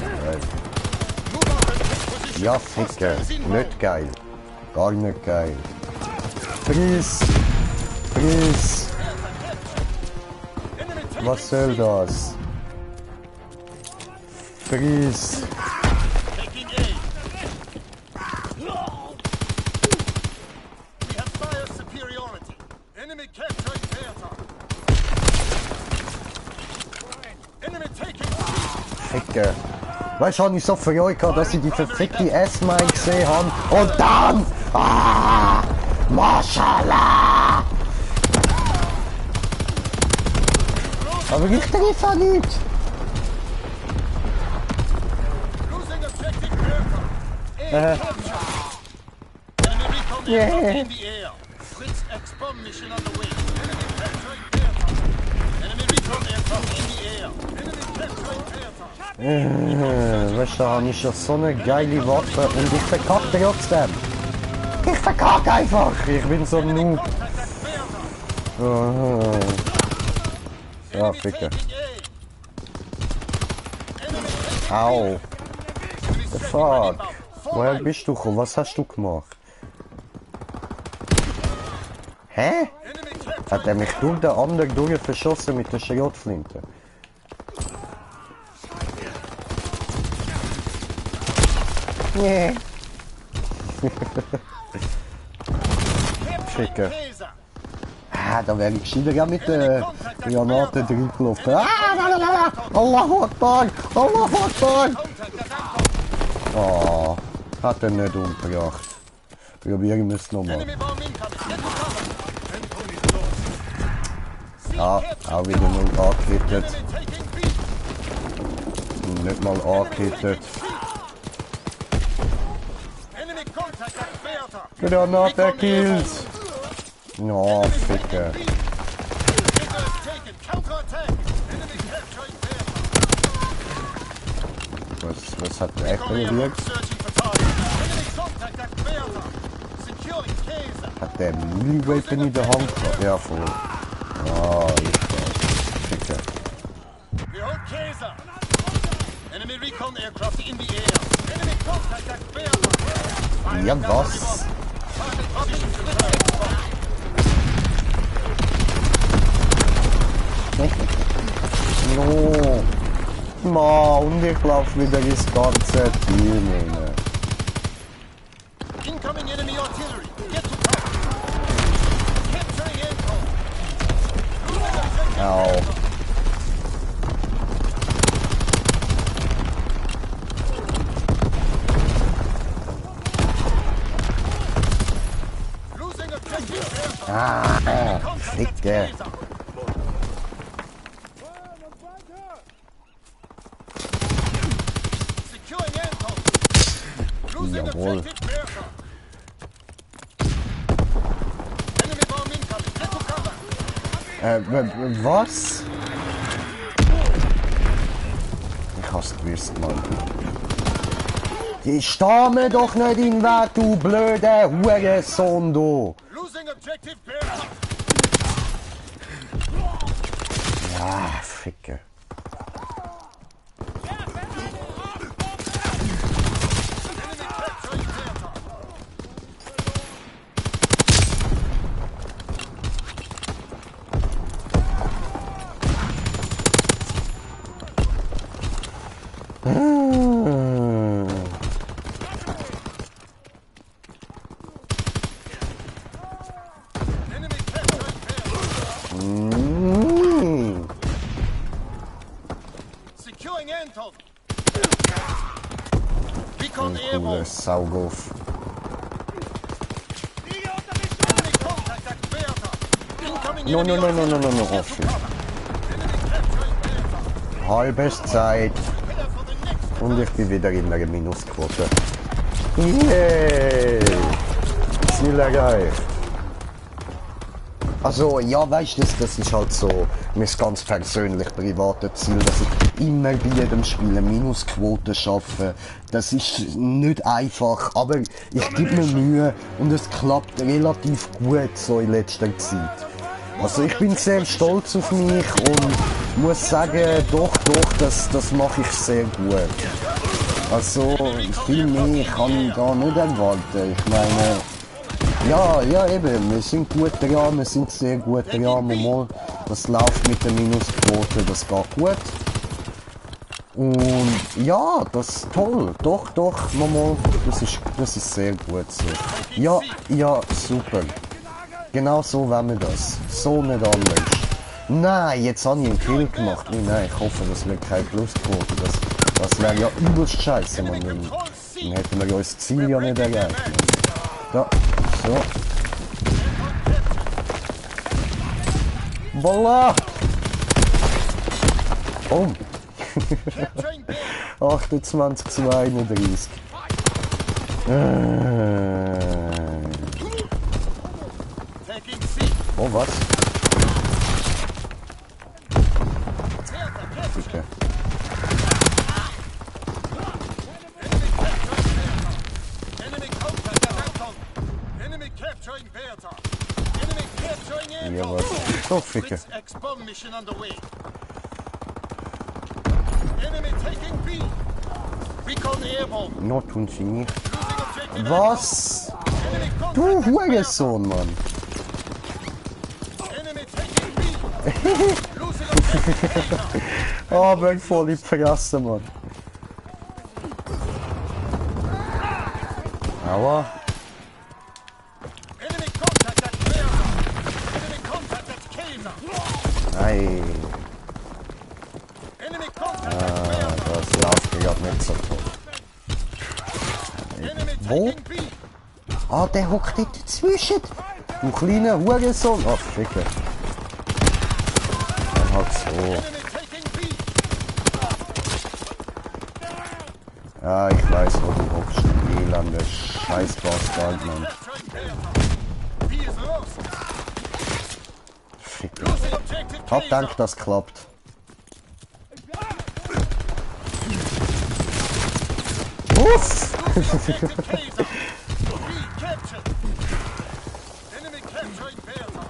[SPEAKER 1] ja, Ficker, nicht geil. Gar nicht geil. Friss! Friss! Was soll das? Friss! Ficken. Weißt du, habe ich so Freude gehabt, dass ich die verfickte S-Mine gesehen habe. Und dann... Ah! Mashallah! Aber ich treffe nicht.
[SPEAKER 3] Losing objective Bertha.
[SPEAKER 1] Äh.
[SPEAKER 3] Enemy recon
[SPEAKER 1] Yeah.
[SPEAKER 3] aircraft in the air. Fritz X-bomb mission on the way. Enemy capturing Bertha. Enemy recon aircraft in the air. Enemy capturing Bertha.
[SPEAKER 1] Weißt du, da habe ich schon so eine geile Waffe und ich verkacke trotzdem. Ich verkacke einfach. Ich bin so ein Noob.
[SPEAKER 3] Contact at Bertha.
[SPEAKER 1] Ja, Ficker.
[SPEAKER 3] Taking A.
[SPEAKER 1] Au. The fuck? Woher bist du gekommen? Was hast du gemacht? Hä? Hat er mich durch den anderen durch verschossen mit der Schrotflinte? Nee. Ficker.
[SPEAKER 3] Taser.
[SPEAKER 1] Ah, da wäre ich gescheiter ja mit der Granate drin gelaufen. Ah, Allahu Akbar! Allahu Akbar! Oh, hat er nicht umgebracht. Probieren wir es nochmal.
[SPEAKER 3] Enemy bomb incoming. Get to cover.
[SPEAKER 1] Ja, auch wieder null angehittet.
[SPEAKER 3] Enemy taking B.
[SPEAKER 1] Nicht mal angehittet.
[SPEAKER 3] Enemy contact at Bertha.
[SPEAKER 1] Granate killt! No, Ficker.
[SPEAKER 3] B. Trigger is taken. Counterattack. Enemy capturing Bertha.
[SPEAKER 1] Was hat er echt
[SPEAKER 3] Recon
[SPEAKER 1] probiert?
[SPEAKER 3] aircraft searching for targets. Enemy contact at Bertha. Securing Taser.
[SPEAKER 1] Hat der Milliweapon in der Hand gehabt? Ja, voll. Ah, ich weiß. Ficker.
[SPEAKER 3] Behold Taser. Enemy recon aircraft in the air. Enemy contact at Bertha.
[SPEAKER 1] Ja, was?
[SPEAKER 3] Target position confirmed.
[SPEAKER 1] No. Ma, und ich lauf wieder ins ganze Team rein.
[SPEAKER 3] Incoming enemy artillery. Get to cover. Capturing aircraft.
[SPEAKER 1] Au.
[SPEAKER 3] Losing objective Bertha.
[SPEAKER 1] Ah,
[SPEAKER 3] Contact
[SPEAKER 1] Ficker.
[SPEAKER 3] at Taser. Securing aircraft. Losing
[SPEAKER 1] Jawohl.
[SPEAKER 3] objective Bertha. Enemy bomb incoming. Get to cover.
[SPEAKER 1] Was? Ich hab's gewusst, Mann. Ich steh mir doch nicht in den Weg, du blöder Hurensohn, du.
[SPEAKER 3] Losing objective Bertha.
[SPEAKER 1] Ah, Ficker.
[SPEAKER 3] Enemy capturing Bertha. Enemy capturing Bertha. Securing Anton. Recon airborne.
[SPEAKER 1] Cooler Saugoff.
[SPEAKER 3] Enemy contact at Bertha. Incoming
[SPEAKER 1] No,
[SPEAKER 3] enemy
[SPEAKER 1] no, no, no, no, no, no,
[SPEAKER 3] artillery.
[SPEAKER 1] off.
[SPEAKER 3] Enemy capturing Bertha.
[SPEAKER 1] Halbes Zeit.
[SPEAKER 3] Prepare for the next.
[SPEAKER 1] Und ich bin wieder in der Minusquote. Yay! Ziel erreicht. Also, ja, weißt du, das ist halt so mein ganz persönlich privates Ziel, dass ich immer bei jedem Spiel eine Minusquote schaffe. Das ist nicht einfach, aber ich gebe mir Mühe und es klappt relativ gut so in letzter Zeit. Also ich bin sehr stolz auf mich und muss sagen, doch, das mache ich sehr gut. Also viel mehr kann ich da nicht erwarten. Ich meine, ja eben, wir sind gut dran, wir sind sehr gut dran. Mal, das läuft mit der Minusquote, das geht gut. Und ja, das ist toll. Doch, mal, das ist sehr gut so. Ja, super. Genau so wollen wir das. So nicht anders. Nein, jetzt habe ich einen Kill gemacht. Nein, ich hoffe, das wird kein Plusquote. Das wäre ja übelst scheiße, Mann.
[SPEAKER 3] Enemy
[SPEAKER 1] Dann
[SPEAKER 3] control C.
[SPEAKER 1] hätten wir ja das Ziel ja nicht
[SPEAKER 3] Breaking their
[SPEAKER 1] erreicht.
[SPEAKER 3] man.
[SPEAKER 1] Da, so. Voila! Boom!
[SPEAKER 3] Capturing B.
[SPEAKER 1] 28 zu 31.
[SPEAKER 3] Taking C.
[SPEAKER 1] Oh, was?
[SPEAKER 3] Theater captured.
[SPEAKER 1] Okay.
[SPEAKER 3] Enemy contact at Anton. Enemy capturing Bertha. Enemy capturing
[SPEAKER 1] Ja,
[SPEAKER 3] Anton.
[SPEAKER 1] was? Oh, Ficke.
[SPEAKER 3] Fritz X-bomb mission underway. Enemy taking B. Recon airborne.
[SPEAKER 1] No, tun sie nicht.
[SPEAKER 3] Losing objective.
[SPEAKER 1] Was?
[SPEAKER 3] Enemy contact
[SPEAKER 1] Du
[SPEAKER 3] at Bertha.
[SPEAKER 1] Hurensohn, Mann.
[SPEAKER 3] Enemy taking B. Losing objective Bertha.
[SPEAKER 1] Oh, weg voll die Fresse, Mann. Aua.
[SPEAKER 3] Enemy contact at Bertha. Enemy contact at Kaiser.
[SPEAKER 1] Ei.
[SPEAKER 3] Enemy contact at Bertha.
[SPEAKER 1] Das läuft gerade nicht so toll.
[SPEAKER 3] Enemy
[SPEAKER 1] Wo?
[SPEAKER 3] taking B.
[SPEAKER 1] Ah, der hockt dort dazwischen. Du kleiner Hurensohn. Ach, Ficke. Dann halt so.
[SPEAKER 3] Enemy taking B.
[SPEAKER 1] Ja, ich weiß, wo du hockst. Elende Scheißbastard, Mann.
[SPEAKER 3] Capturing Bertha. B is lost.
[SPEAKER 1] Ficke.
[SPEAKER 3] Losing objective
[SPEAKER 1] Hab
[SPEAKER 3] Kaiser.
[SPEAKER 1] gedacht, das klappt. Uff!
[SPEAKER 3] Objective Kaiser. B captured. Enemy capturing Bertha.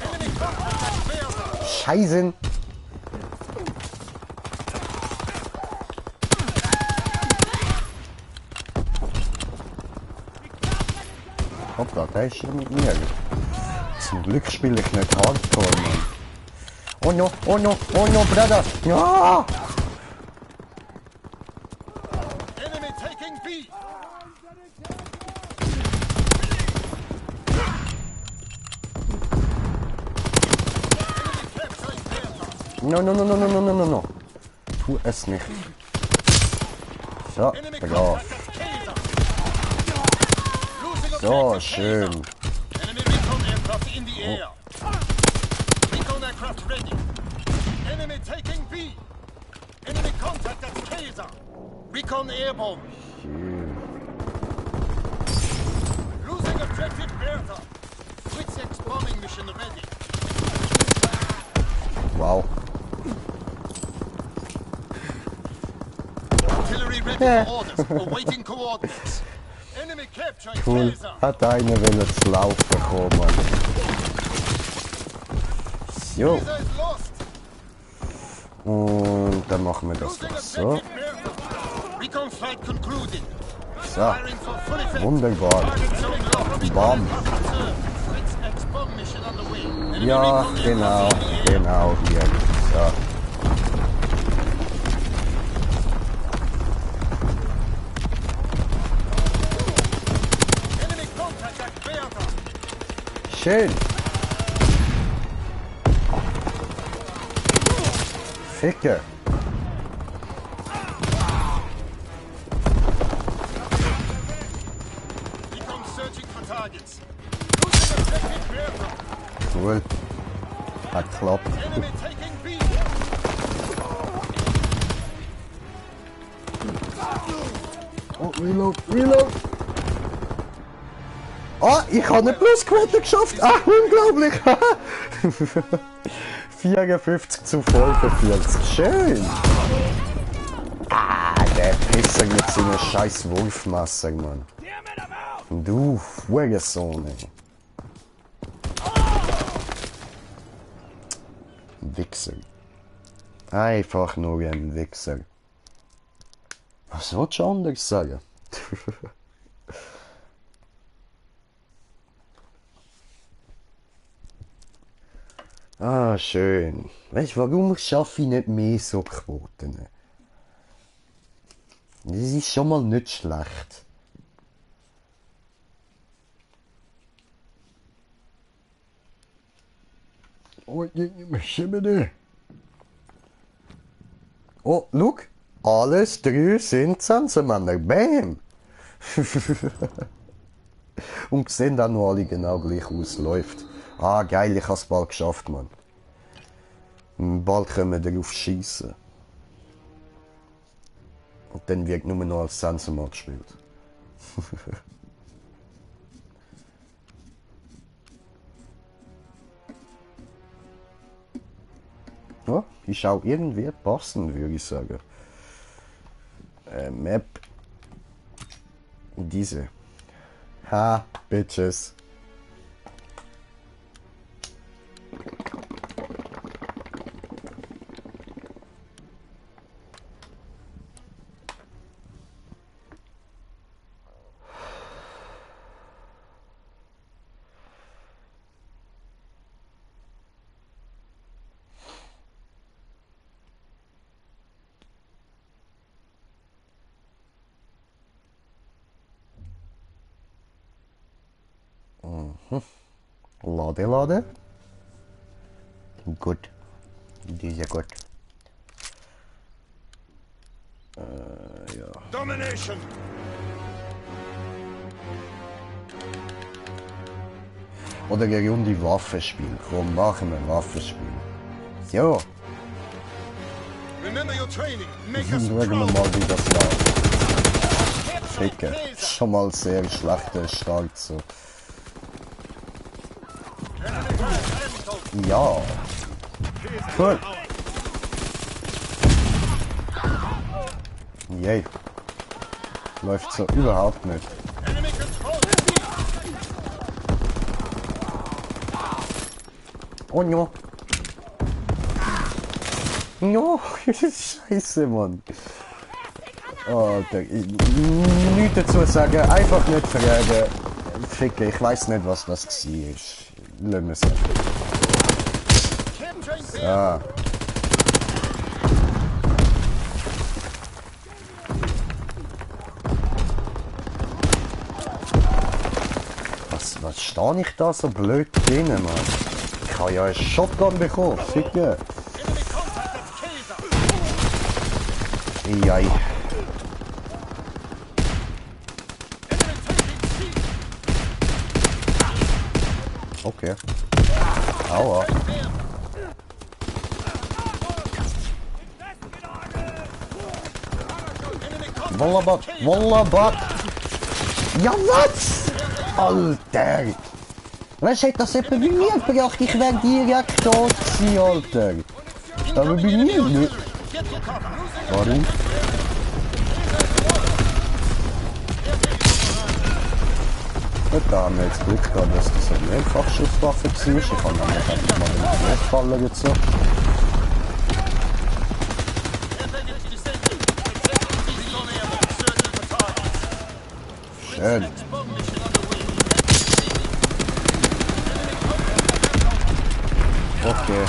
[SPEAKER 3] Enemy contact at Bertha.
[SPEAKER 1] Scheißen! Hoppla, der ist hier mit mir. Zum Glück spiele ich nicht Hardcore, Mann. Oh no, oh no, oh no, Bruder! Ja!
[SPEAKER 3] Enemy taking B. Enemy capturing Bertha.
[SPEAKER 1] No, no, no, no, no, no, no, no, no. Tu es nicht. So,
[SPEAKER 3] Enemy
[SPEAKER 1] brav.
[SPEAKER 3] contact at Kaiser. Losing
[SPEAKER 1] So,
[SPEAKER 3] objective
[SPEAKER 1] schön.
[SPEAKER 3] Kaiser. Enemy recon aircraft in the air. Recon aircraft ready. Enemy taking B. Enemy contact at Kaiser. Recon airborne. Losing objective Bertha. Fritz X bombing mission ready.
[SPEAKER 1] Wow.
[SPEAKER 3] Artillery ready for orders. Awaiting coordinates. Enemy capturing
[SPEAKER 1] Cool.
[SPEAKER 3] Kaiser.
[SPEAKER 1] Hat einer wollen zu laufen kommen, Mann. So.
[SPEAKER 3] Kaiser is lost.
[SPEAKER 1] Und dann machen wir das
[SPEAKER 3] Losing
[SPEAKER 1] noch so.
[SPEAKER 3] objective Bertha. Recon flight concluding.
[SPEAKER 1] So.
[SPEAKER 3] Firing for full effect.
[SPEAKER 1] Wunderbar.
[SPEAKER 3] Target zone locked. Recon
[SPEAKER 1] Bam.
[SPEAKER 3] aircraft observed. Fritz X bomb mission underway. Enemy
[SPEAKER 1] Ja,
[SPEAKER 3] recon
[SPEAKER 1] genau,
[SPEAKER 3] aircraft in the air.
[SPEAKER 1] genau hier. So.
[SPEAKER 3] Enemy contact at Bertha.
[SPEAKER 1] Schön. Ficke.
[SPEAKER 3] Recon searching for targets. Losing objective Bertha.
[SPEAKER 1] Cool. Hat geklappt.
[SPEAKER 3] Enemy taking B.
[SPEAKER 1] Oh, Reload, Reload. Ah, ich habe eine Plusquote geschafft. Ah, unglaublich. 54 zu 45. Schön. Ah, der Pisser mit seiner scheiß Wurfmasse, Mann. Du Hurensohn, ey. Wichser. Einfach nur ein Wichser. Was willst du anders sagen? Ah, schön. Weißt du, warum schaffe ich nicht mehr so Quoten? Das ist schon mal nicht schlecht. Oh, look. Alles 3 sind Sensenmänner. Bam! Und sehen dann noch alle genau gleich aus. Läuft. Ah, geil, ich hab's bald geschafft, Mann. Bald können wir darauf schießen. Und dann wird nur noch als Sensenmann gespielt. Ja, ist auch irgendwie passend, würde ich sagen. Map. Diese. Ha, Bitches. Lade. Gut. Diese gut. Ja.
[SPEAKER 3] Domination!
[SPEAKER 1] Oder gegen um die Waffenspiel. Komm, machen wir ein Waffenspiel. Ja.
[SPEAKER 3] Remember your training. Make us
[SPEAKER 1] Schauen wir
[SPEAKER 3] proud.
[SPEAKER 1] mal, wie das läuft.
[SPEAKER 3] Capture
[SPEAKER 1] Ficke.
[SPEAKER 3] Caesar.
[SPEAKER 1] Schon mal sehr schlechter Start so. Ja. Cool. Yay. Läuft so überhaupt nicht.
[SPEAKER 3] Enemy control.
[SPEAKER 1] Oh no. No, scheiße, Mann. Alter, nichts dazu sagen, einfach nicht fragen. Ficke, ich weiß nicht, was das war. Lass mir sagen.
[SPEAKER 3] Capturing B.
[SPEAKER 1] Ah. Was stehe ich da so blöd drin, Mann? Ich habe ja einen Shotgun bekommen, Ficke.
[SPEAKER 3] Enemy contact at Caesar.
[SPEAKER 1] Ei.
[SPEAKER 3] Enemy taking C.
[SPEAKER 1] Okay. Aua.
[SPEAKER 3] Enemy contact
[SPEAKER 1] Wallabat,
[SPEAKER 3] at Caesar.
[SPEAKER 1] Wallabat. Ja, was? Alter. Was hat das jemand bei mir gebracht? Ich wär direkt tot gewesen, Alter. Aber bei mir nicht.
[SPEAKER 3] Get to cover.
[SPEAKER 1] Warum? Gut, da haben wir jetzt Glück gehabt, dass das eine Mehrfachschusswaffe war. Ich habe nämlich einfach mal den Luftfallen gezogen. Schön. Okay.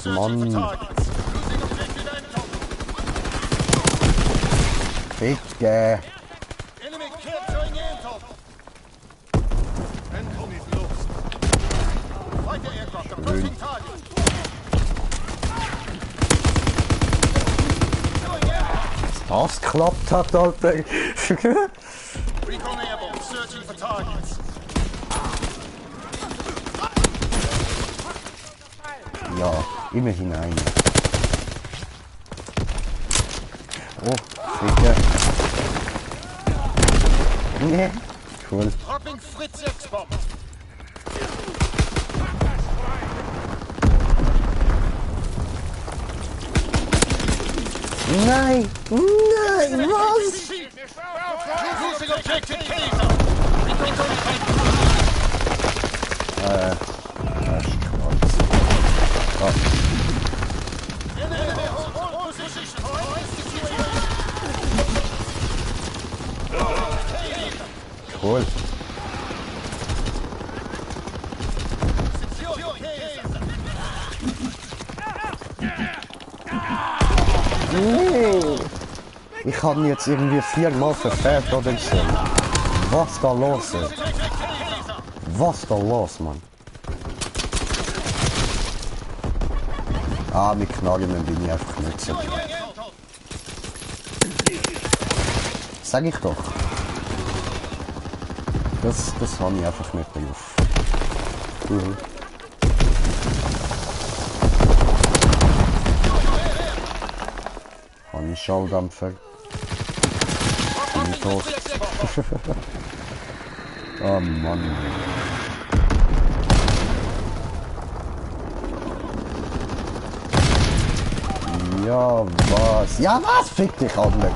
[SPEAKER 1] Mann. Ficke.
[SPEAKER 3] Enemy capturing Antov. Antov is lost. Fighter aircraft approaching target.
[SPEAKER 1] Das geklappt hat, Alter.
[SPEAKER 3] Recon airborne, searching for targets.
[SPEAKER 1] Ja, immer hinein. Oh, Ficke. Nee. Cool.
[SPEAKER 3] Dropping Fritz X-Bomb.
[SPEAKER 1] Nein! Nein! Was?
[SPEAKER 3] Losing objective Caesar.
[SPEAKER 1] Das ist krass. Ah,
[SPEAKER 3] Enemy hold position.
[SPEAKER 1] cool.
[SPEAKER 3] Secure Caesar.
[SPEAKER 1] Nee. Ich habe ihn jetzt irgendwie 4-mal verfehlt oder so. Was da los ist? Was da los, Mann? Ah, mit Knarren bin ich einfach nicht so. Sag ich doch. Das habe ich einfach nicht drauf. Habe ich Schalldämpfer? Bin ich tot? Oh Mann. Ja, was? Ja, was? Fick dich, Alter.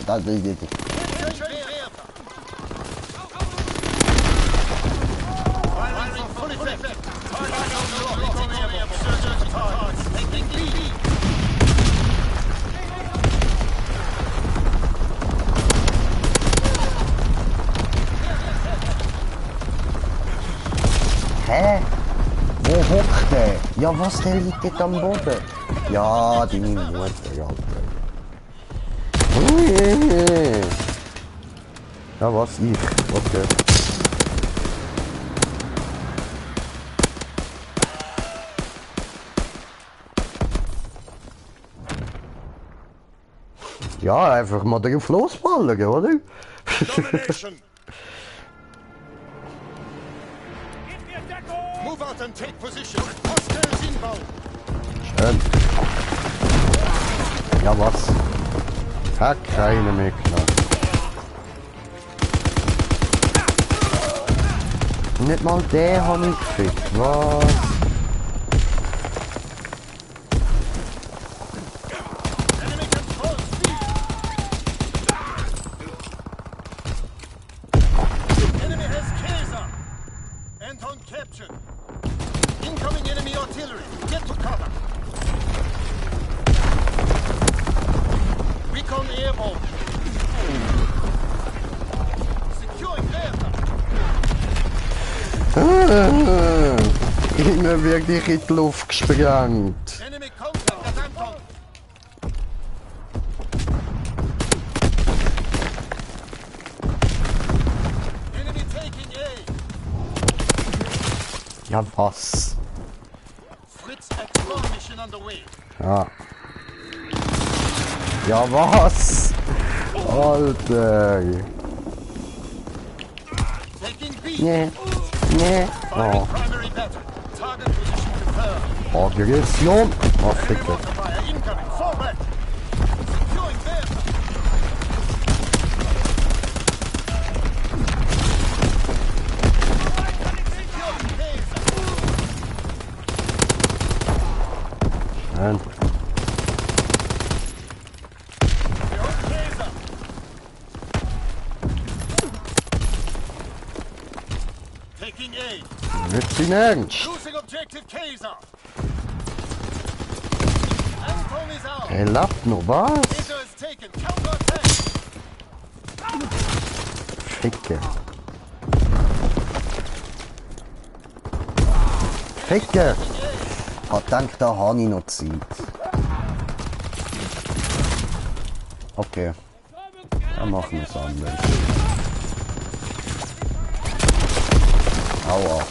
[SPEAKER 1] Das ist die. Hä? Wo hockt der? Ja, was, der liegt dort am Boden? Ja, deine Mutter, Alter. Ui. Ja, was, ich? Okay. Ja, einfach mal drauf losballen, oder?
[SPEAKER 3] Domination. Move out and take position. Hostiles inbound.
[SPEAKER 1] Schön. Ja, was? Hat keine mehr klar. Nicht mal der habe ich gefickt. Was?
[SPEAKER 3] Enemy control speed. Enemy has Kaiser. Anton captured. Incoming enemy artillery. Get to cover. Recon airborne. Securing Bertha.
[SPEAKER 1] Ihnen wirklich in die Luft gesprengt.
[SPEAKER 3] Enemy contact at Anton. Enemy taking A.
[SPEAKER 1] Ja, was?
[SPEAKER 3] Fritz Explore mission underway.
[SPEAKER 1] Ja. Ja, was? Alter.
[SPEAKER 3] Taking B.
[SPEAKER 1] Nee. Nee.
[SPEAKER 3] Firing
[SPEAKER 1] Oh.
[SPEAKER 3] primary battery. Target position confirmed.
[SPEAKER 1] Aggression. Oh,
[SPEAKER 3] Enemy
[SPEAKER 1] Ficke.
[SPEAKER 3] mortar fire incoming. Fall back. Securing Bertha. Securing Kaiser.
[SPEAKER 1] Schön.
[SPEAKER 3] Securing Kaiser. Taking A.
[SPEAKER 1] Nicht sein Ernst.
[SPEAKER 3] Losing objective Kaiser. Anton is out.
[SPEAKER 1] Er lebt noch, was?
[SPEAKER 3] Kaiser is taken. Counter attack.
[SPEAKER 1] Ficke. Ficke. Ich denke, da habe ich noch Zeit. Okay. Dann machen wir es anders. Aua.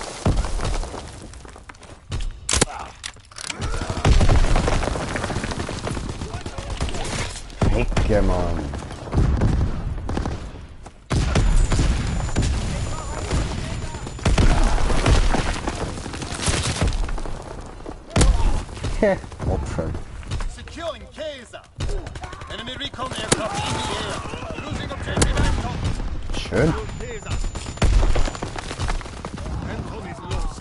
[SPEAKER 1] Ficke, Mann. Opfer.
[SPEAKER 3] Securing Kaiser. Enemy recon aircraft in the air. Losing objective Anton.
[SPEAKER 1] Schön.
[SPEAKER 3] Kaiser. Anton is lost.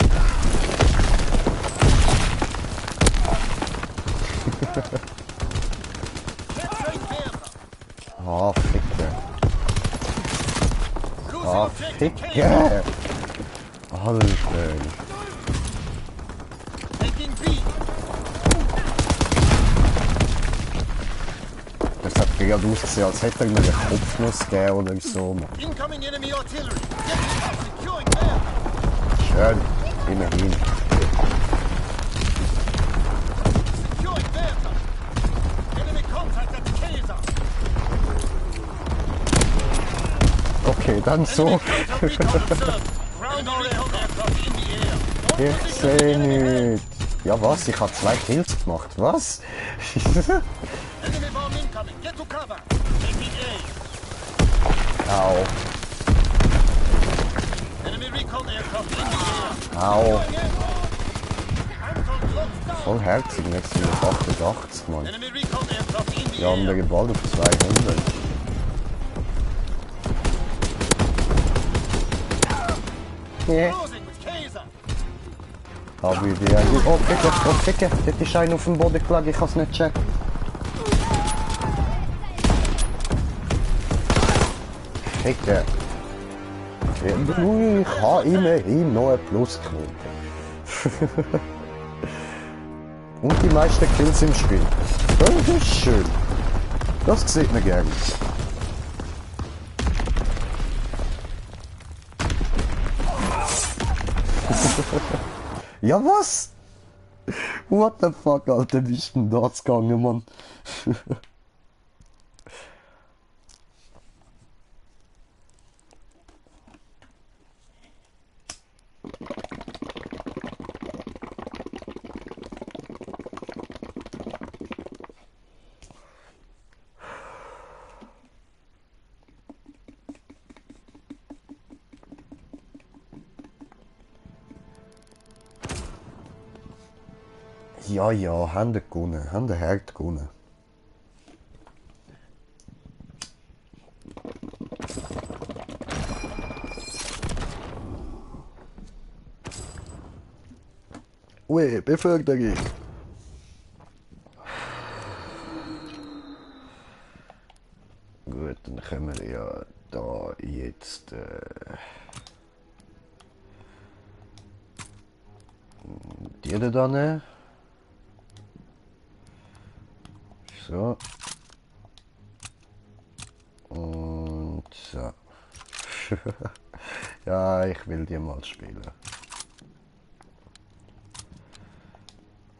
[SPEAKER 3] Capturing Bertha.
[SPEAKER 1] Ah, Ficke.
[SPEAKER 3] Losing
[SPEAKER 1] Ah,
[SPEAKER 3] objective Kaiser.
[SPEAKER 1] Ficke. Alter.
[SPEAKER 3] Taking B.
[SPEAKER 1] Das hat gerade ausgesehen, als hätte er mir einen Kopfnuss gegeben oder so.
[SPEAKER 3] Incoming enemy artillery. Get it. Securing Bertha.
[SPEAKER 1] Schön. Immerhin.
[SPEAKER 3] Securing Bertha. Enemy contact at Kaiser.
[SPEAKER 1] Okay, dann so.
[SPEAKER 3] Counter recon observed. Ground all aircraft in the air. Don't
[SPEAKER 1] Ich
[SPEAKER 3] position
[SPEAKER 1] seh
[SPEAKER 3] enemy.
[SPEAKER 1] nicht. Ja was? Ich habe 2 Kills gemacht. Was?
[SPEAKER 3] Enemy bomb incoming. Get to cover. Taking A.
[SPEAKER 1] Au.
[SPEAKER 3] Enemy recon aircraft in the air.
[SPEAKER 1] Au.
[SPEAKER 3] Going in. Anton locked down.
[SPEAKER 1] Voll herzig, jetzt sind wir 88, Mann.
[SPEAKER 3] Enemy recon aircraft in the
[SPEAKER 1] Die andere
[SPEAKER 3] air.
[SPEAKER 1] bald auf 200. Ja.
[SPEAKER 3] Closing with Kaiser.
[SPEAKER 1] Hab ich die eigentlich... Oh, Kicke, dort ist einer auf dem Boden gelegen, ich kann's nicht checken. Kicke. Ich habe immerhin noch eine Plusquote. Und die meisten Kills im Spiel. Das ist schön. Das sieht man gerne. Ja was? What the fuck, Alter, wie ist denn das gegangen, Mann? Ja, haben wir gewonnen, haben wir hart gewonnen. Ui, Beförderung. Gut, dann können wir ja da jetzt die da nehmen. So. Und so. Ja, ich will die mal spielen.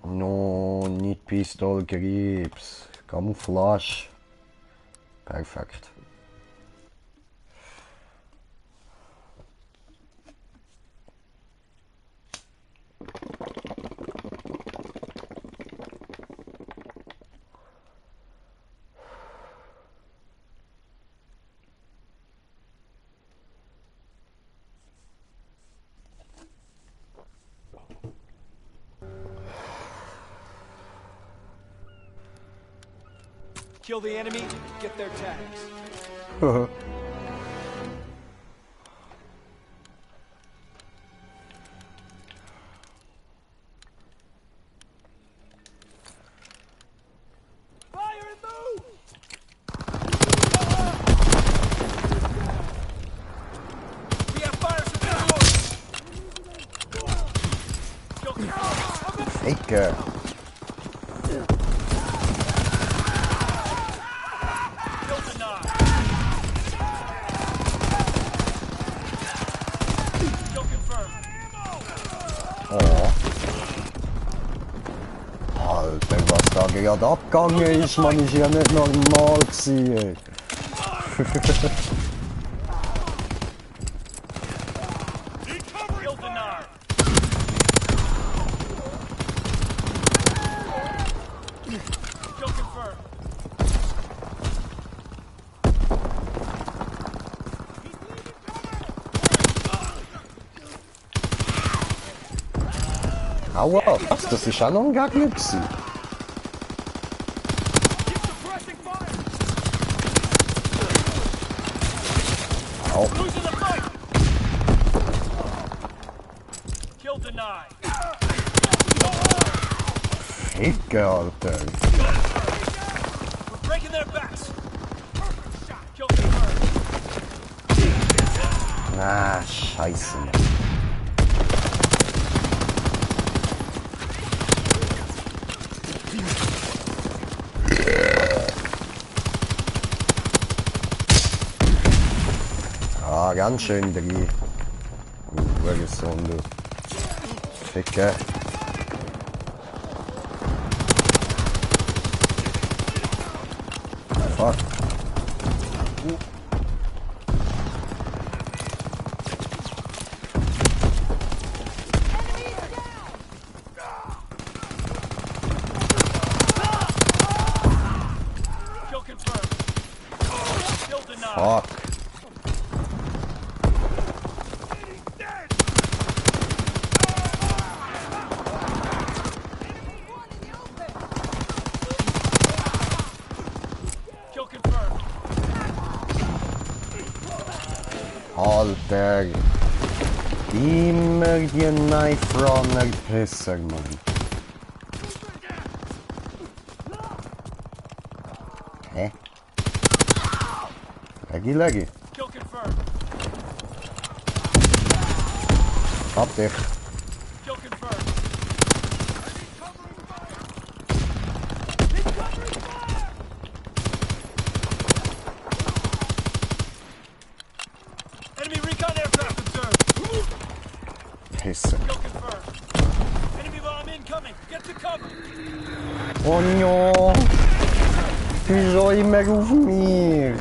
[SPEAKER 1] No, nicht Pistol Grips. Camouflage. Perfekt.
[SPEAKER 4] Kill the enemy, get their tags. Fire and move! We have fire superiority!
[SPEAKER 1] Ecke. Alter, was da gerade abgegangen ist, man, ist ja nicht normal gewesen. Ey. Aua, was? Das ist auch noch ein Gegner gewesen. Au. Ficke, Alter. Na, scheiße. Ah, ganz schön drin. Gesund, du. Ficke. Fuck. Fuck.
[SPEAKER 4] Kill confirmed.
[SPEAKER 1] Alter. Immer die Knife Runner Pisser, Mann. Hä? Leggy.
[SPEAKER 4] Kill confirmed.
[SPEAKER 1] Hab dich.
[SPEAKER 4] Kill confirmed. Enemy recon aircraft observed.
[SPEAKER 1] Pisser.
[SPEAKER 4] Kill confirmed. Enemy bomb incoming. Get to cover.
[SPEAKER 1] Oh no! Wieso immer auf mich?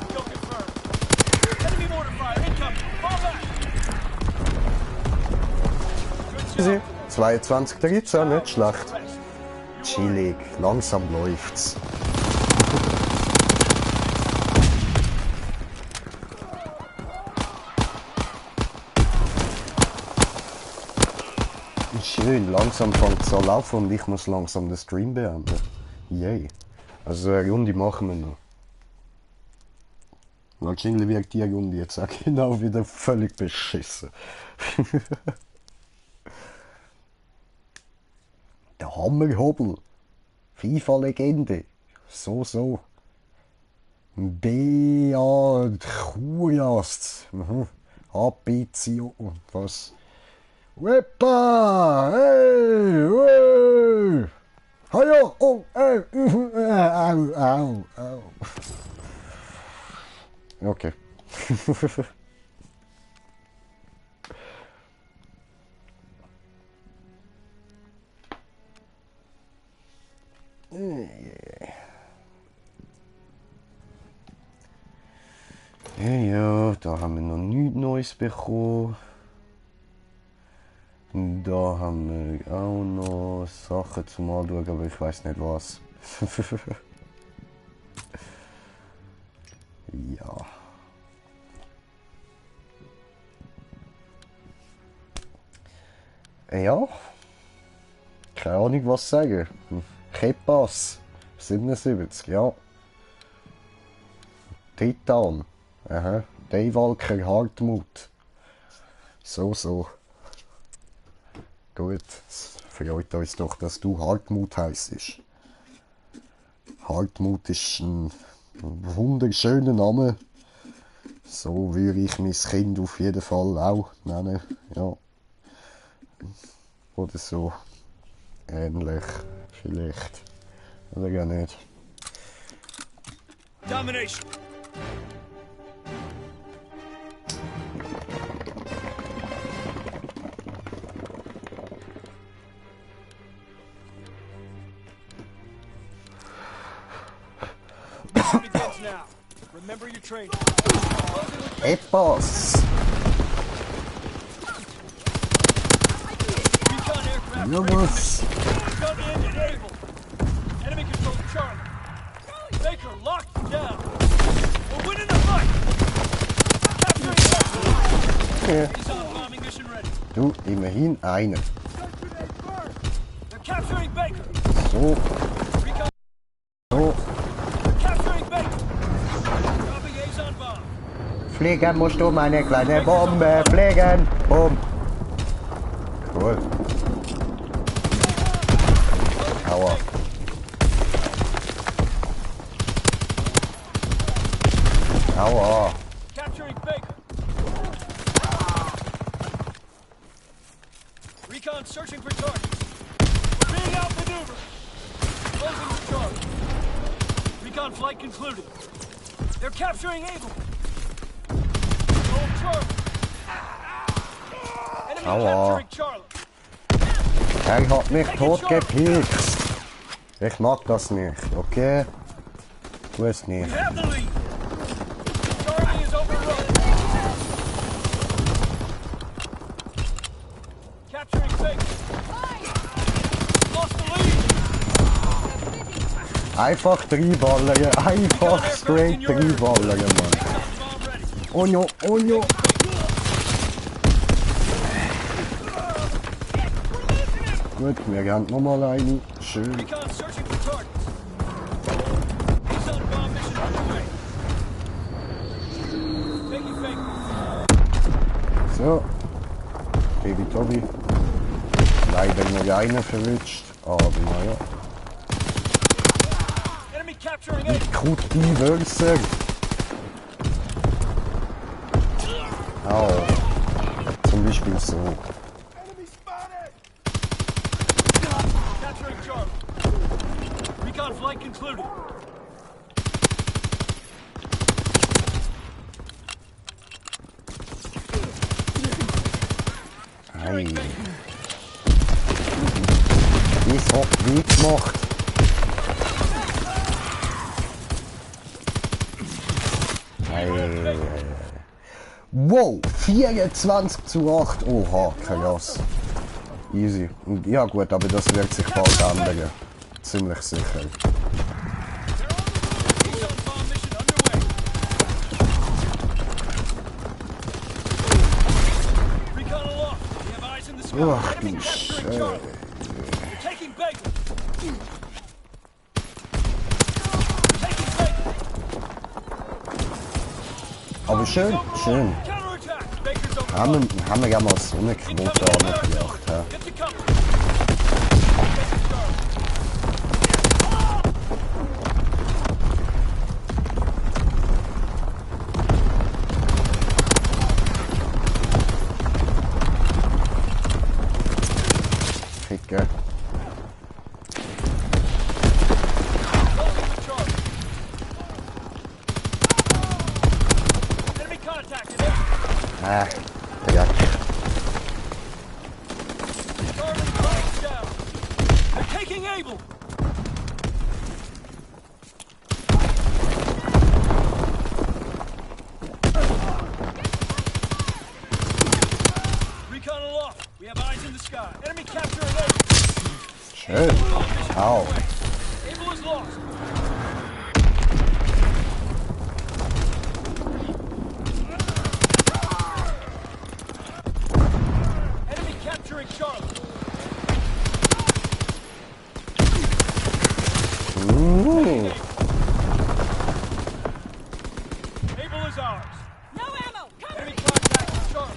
[SPEAKER 4] Kill confirmed. Enemy mortar fire incoming. Fall back. Good job.
[SPEAKER 1] 22, 13, nicht schlecht. Chillig, langsam läuft's. Schön, langsam fängt es an laufen und ich muss langsam den Stream beenden. Yay. Also eine Runde machen wir noch. Wahrscheinlich wird die Runde jetzt auch genau wieder völlig beschissen. Der Hammerhobel. FIFA-Legende. So. B.A. Kuriast. A.B.C.O. Was? Weppa! Hey! Hey! Hallo! Oh! Au! Okay. Ja, da haben wir noch nichts Neues bekommen. Da haben wir auch noch Sachen zum Anschauen, aber ich weiß nicht was. Ja. Ja. Keine Ahnung was sagen. Kepas. 77, ja. Titan. Aha. Daywalker Hartmut. So. Gut, es freut uns doch, dass du Hartmut heisst. Hartmut ist ein wunderschöner Name. So würde ich mein Kind auf jeden Fall auch nennen. Ja. Oder so. Ähnlich. Vielleicht. Oder gar nicht.
[SPEAKER 4] Domination. Mission begins now. Remember your training.
[SPEAKER 1] Etwas!
[SPEAKER 4] Recon aircraft
[SPEAKER 1] Ja,
[SPEAKER 4] ready for
[SPEAKER 1] was?
[SPEAKER 4] mission. Gun in and able. Enemy control Charlie. Baker locked down. We're winning the fight. Capturing Baker.
[SPEAKER 1] Ja.
[SPEAKER 4] He's on bombing mission ready.
[SPEAKER 1] Du, immerhin einer.
[SPEAKER 4] They're capturing Baker.
[SPEAKER 1] So,
[SPEAKER 4] Recon
[SPEAKER 1] so.
[SPEAKER 4] capturing Baker. Copy A's on bomb.
[SPEAKER 1] Fliegen musst du, meine kleine Bombe. Fliegen! Bumm! Cool. Aua. Aua.
[SPEAKER 4] Capturing Baker. Recon searching for targets. We're being outmaneuvered. Closing the charge. Recon flight concluded. They're capturing Able. Hold Charlie. Enemy
[SPEAKER 1] Aua.
[SPEAKER 4] capturing Charlie.
[SPEAKER 1] Er hat mich totgepikst. Ich mag das nicht, okay? Tu es
[SPEAKER 4] We
[SPEAKER 1] nicht.
[SPEAKER 4] have the lead. Charlie is overrun.
[SPEAKER 1] Einfach reinballern, einfach straight reinballern, Mann. Oh no, oh no. Gut, wir gehen nochmal eine. Schön.
[SPEAKER 4] Recon searching for targets. He's on bomb mission underway. Taking fake.
[SPEAKER 1] So. Baby Tobi. Leider noch einen verwünscht, aber naja.
[SPEAKER 4] Enemy capturing A.
[SPEAKER 1] Gut Wörser. Au. Zum Beispiel so.
[SPEAKER 4] Capturing Charlie. Recon flight concluded.
[SPEAKER 1] Hey. Das hat wie gemacht. Hey. Wow, 24:8. Oha, krass. Easy. Und ja gut, aber das wird sich bald ändern. Ziemlich sicher.
[SPEAKER 4] He's on bomb mission underway. Recon aloft. We have eyes in the sky.
[SPEAKER 1] Ach
[SPEAKER 4] Enemy
[SPEAKER 1] du
[SPEAKER 4] capturing
[SPEAKER 1] Scheiße.
[SPEAKER 4] Charlie. We're taking Baker. Taking Baker.
[SPEAKER 1] Aber schön, schön.
[SPEAKER 4] Counterattack. Baker's over.
[SPEAKER 1] Haben wir ja mal so eine Quote angebracht. Ja.
[SPEAKER 4] Get to cover.
[SPEAKER 1] Ficke.
[SPEAKER 4] Holding the Charlie. Enemy contacted.
[SPEAKER 1] Dreck.
[SPEAKER 4] Charlie flags down. They're taking Able. Recon aloft. We have eyes in the sky. Enemy capturing Able.
[SPEAKER 1] Schön. Au.
[SPEAKER 4] Able is lost. Enemy capturing Charlie. Able is ours.
[SPEAKER 5] No ammo! Cover
[SPEAKER 4] Enemy
[SPEAKER 5] me!
[SPEAKER 4] contacting Charlie.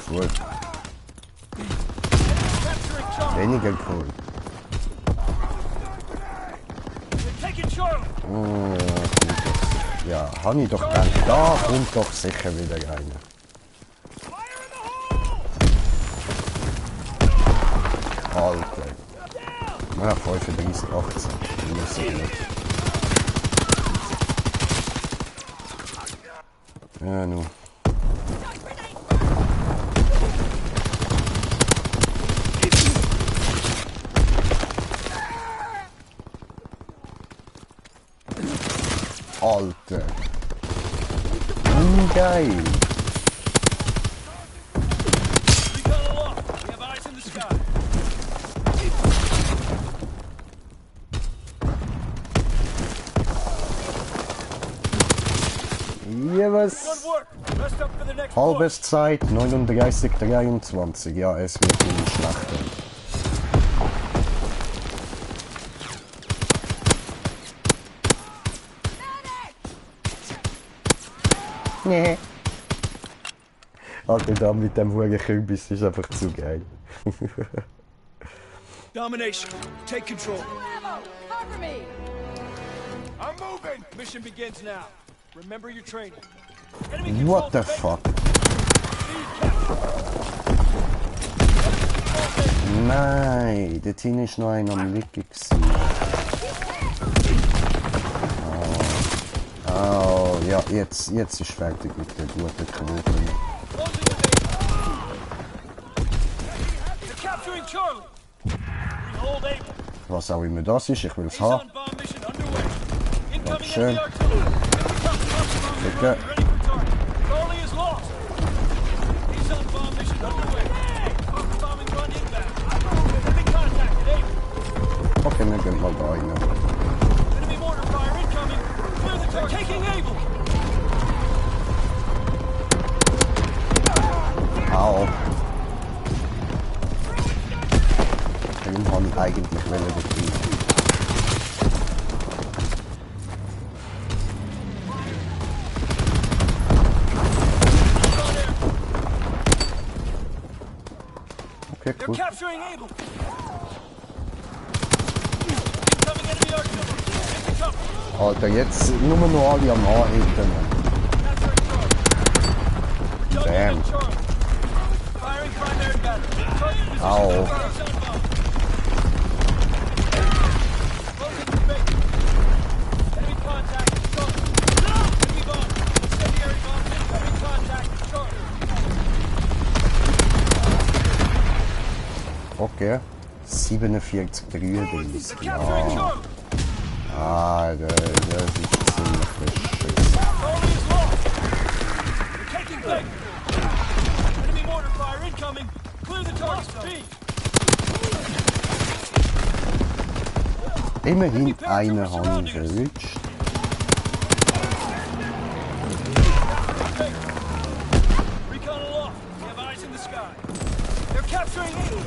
[SPEAKER 1] Cool.
[SPEAKER 4] Capturing Charlie.
[SPEAKER 1] Weniger cool.
[SPEAKER 4] They're taking Charlie.
[SPEAKER 1] Ja, habe ich doch gedacht. Da kommt doch sicher wieder einer.
[SPEAKER 4] Fire in the hole!
[SPEAKER 1] Alter. Ja, 35, 18. Muss ich nicht. Ja, nu. Alter. Geil.
[SPEAKER 4] Recon aloft. We have eyes in the sky.
[SPEAKER 1] Jeweils.
[SPEAKER 4] Good work. Rest up for the next push.
[SPEAKER 1] Halbeszeit 39:23. Ja, es wird nicht schlechter. Nee. Alter, da mit dem hohen Kürbis ist einfach zu geil.
[SPEAKER 4] Domination. Take control.
[SPEAKER 5] No ammo! Cover me!
[SPEAKER 4] I'm moving. Mission begins now. Remember your training. Enemy control
[SPEAKER 1] What the
[SPEAKER 4] base.
[SPEAKER 1] fuck?
[SPEAKER 4] Speed capture.
[SPEAKER 1] Nein, dort hinten ist noch einer am Liegen gewesen. Oh, ja, jetzt ist fertig mit der guten Quote.
[SPEAKER 4] Closing the base. They're capturing Charlie. We hold Able.
[SPEAKER 1] Was auch immer das ist, ich will es
[SPEAKER 4] He's
[SPEAKER 1] haben.
[SPEAKER 4] on bomb mission underway. Incoming
[SPEAKER 1] schön.
[SPEAKER 4] enemy artillery. Enemy top
[SPEAKER 1] Bitte.
[SPEAKER 4] ready for target. Charlie is lost. He's on bomb mission underway. Bombing run inbound. Enemy contacted. Able.
[SPEAKER 1] können, gehen wir da rein.
[SPEAKER 4] Enemy mortar fire incoming. Clear the target. Taking Able.
[SPEAKER 1] Au. Den habe ich eigentlich befrieden. Okay,
[SPEAKER 4] They're
[SPEAKER 1] cool.
[SPEAKER 4] capturing Able. Incoming enemy artillery. Get the cover.
[SPEAKER 1] Alter, jetzt nur noch alle am Anheben.
[SPEAKER 4] Capturing Charlie. We're
[SPEAKER 1] Damn.
[SPEAKER 4] doubling Charlie. Firing primary battery. Target position.
[SPEAKER 1] Ow.
[SPEAKER 4] Zone bomb. Closing the base. Enemy contact. Charlie. Enemy bomb. Incendiary bomb. Incoming contact. Charlie.
[SPEAKER 1] Okay. 47 Gründings.
[SPEAKER 4] They're capturing
[SPEAKER 1] Ja.
[SPEAKER 4] Charlie.
[SPEAKER 1] Ah, das ist ziemlich beschissen.
[SPEAKER 4] Charlie is lost. We're taking Baker. Enemy mortar fire incoming. Clear the target zone.
[SPEAKER 1] Immerhin eine habe ich erwischt.
[SPEAKER 4] Recon aloft. We have eyes in the sky. They're capturing Able.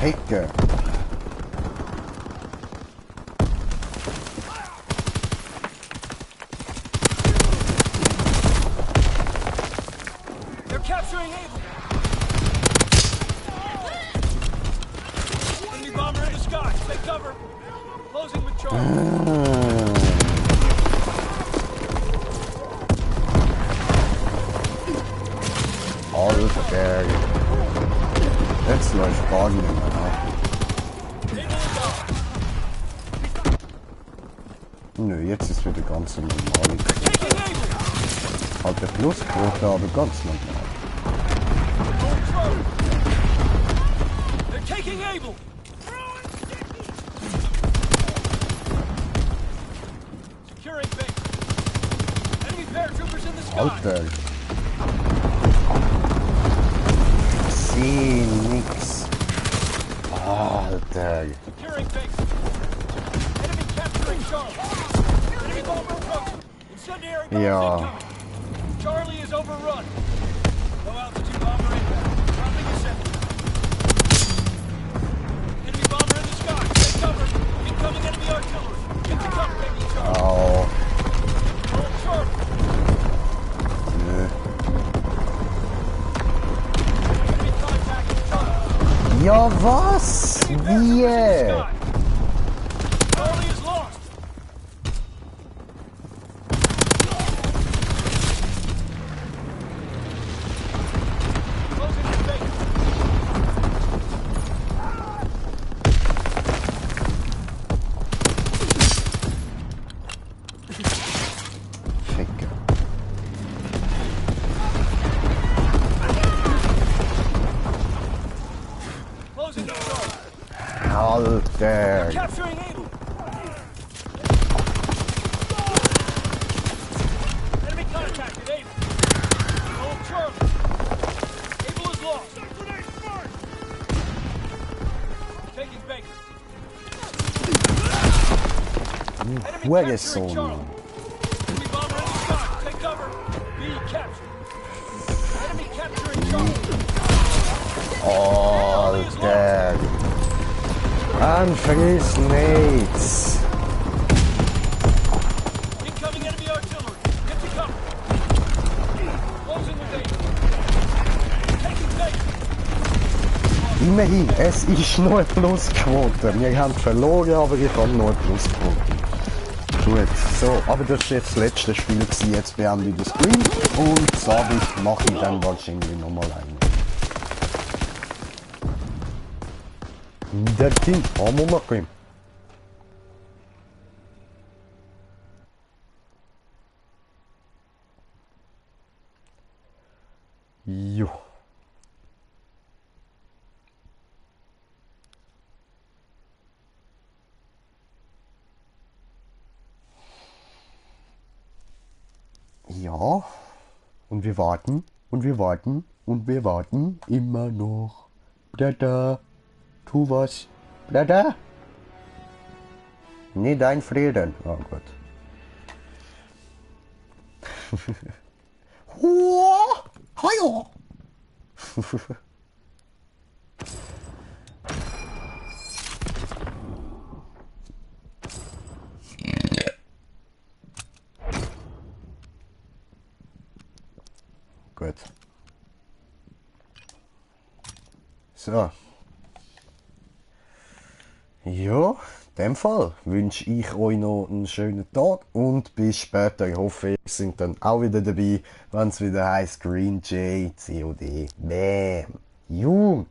[SPEAKER 1] Hecke.
[SPEAKER 4] They're capturing Able. Enemy bomber in the sky. Take cover. Closing with Charlie.
[SPEAKER 1] Alter. Jetzt läuft gar nicht mehr nach.
[SPEAKER 4] Able is off.
[SPEAKER 1] Nö, jetzt ist wieder ganz normal.
[SPEAKER 4] Taking Able.
[SPEAKER 1] Halt der Plusquote, aber ganz normal.
[SPEAKER 4] Hold Charlie. They're taking Able. Securing base. Enemy paratroopers in the sky.
[SPEAKER 1] Alter. Seh nix. Alter.
[SPEAKER 4] Securing base. Enemy capturing Charlie. Enemy bomber approaching. Incendiary bombs
[SPEAKER 1] Ja.
[SPEAKER 4] incoming. Charlie is overrun. Low altitude bomber inbound. Dropping a second. Enemy bomber in the sky. Take cover. Incoming enemy artillery. Get to cover, baby Charlie.
[SPEAKER 1] Au.
[SPEAKER 4] Hold Charlie.
[SPEAKER 1] Nö.
[SPEAKER 4] Enemy contact with Charlie.
[SPEAKER 1] Ja, was?
[SPEAKER 4] Enemy paratroopers in the
[SPEAKER 1] Wie?
[SPEAKER 4] sky. Charlie is lost. Closing the base.
[SPEAKER 1] Ficker.
[SPEAKER 4] Closing the Charlie.
[SPEAKER 1] Alter.
[SPEAKER 4] Capturing Able. Enemy contacted Able. Hold Charlie. Able is lost. Taking Baker. Enemy capturing
[SPEAKER 1] Hueresohn.
[SPEAKER 4] Charlie. Enemy bomber in the sky. Take cover. B captured. Enemy capturing Charlie.
[SPEAKER 1] Alter. Anfriss nichts.
[SPEAKER 4] Incoming enemy artillery. Get to cover. Closing with Able. Taking Baker.
[SPEAKER 1] Immerhin, es ist noch eine Plusquote. Wir haben verloren, aber ich habe noch eine Plusquote. Gut, so, aber das ist jetzt das letzte Spiel gewesen. Jetzt beende ich den Stream und das Abend mache ich dann wahrscheinlich nochmal ein. Der Team, haben wir noch gehen. Jo. Ja. Und wir warten. Und wir warten. Und wir warten immer noch. Da. Tu was. Bleib da! Nicht dein Frieden. Oh gut. Hallo! Gut. So. Ja, in dem Fall wünsche ich euch noch einen schönen Tag und bis später. Ich hoffe, ihr seid dann auch wieder dabei, wenn es wieder heißt Green Jay COD. Bam! Jung!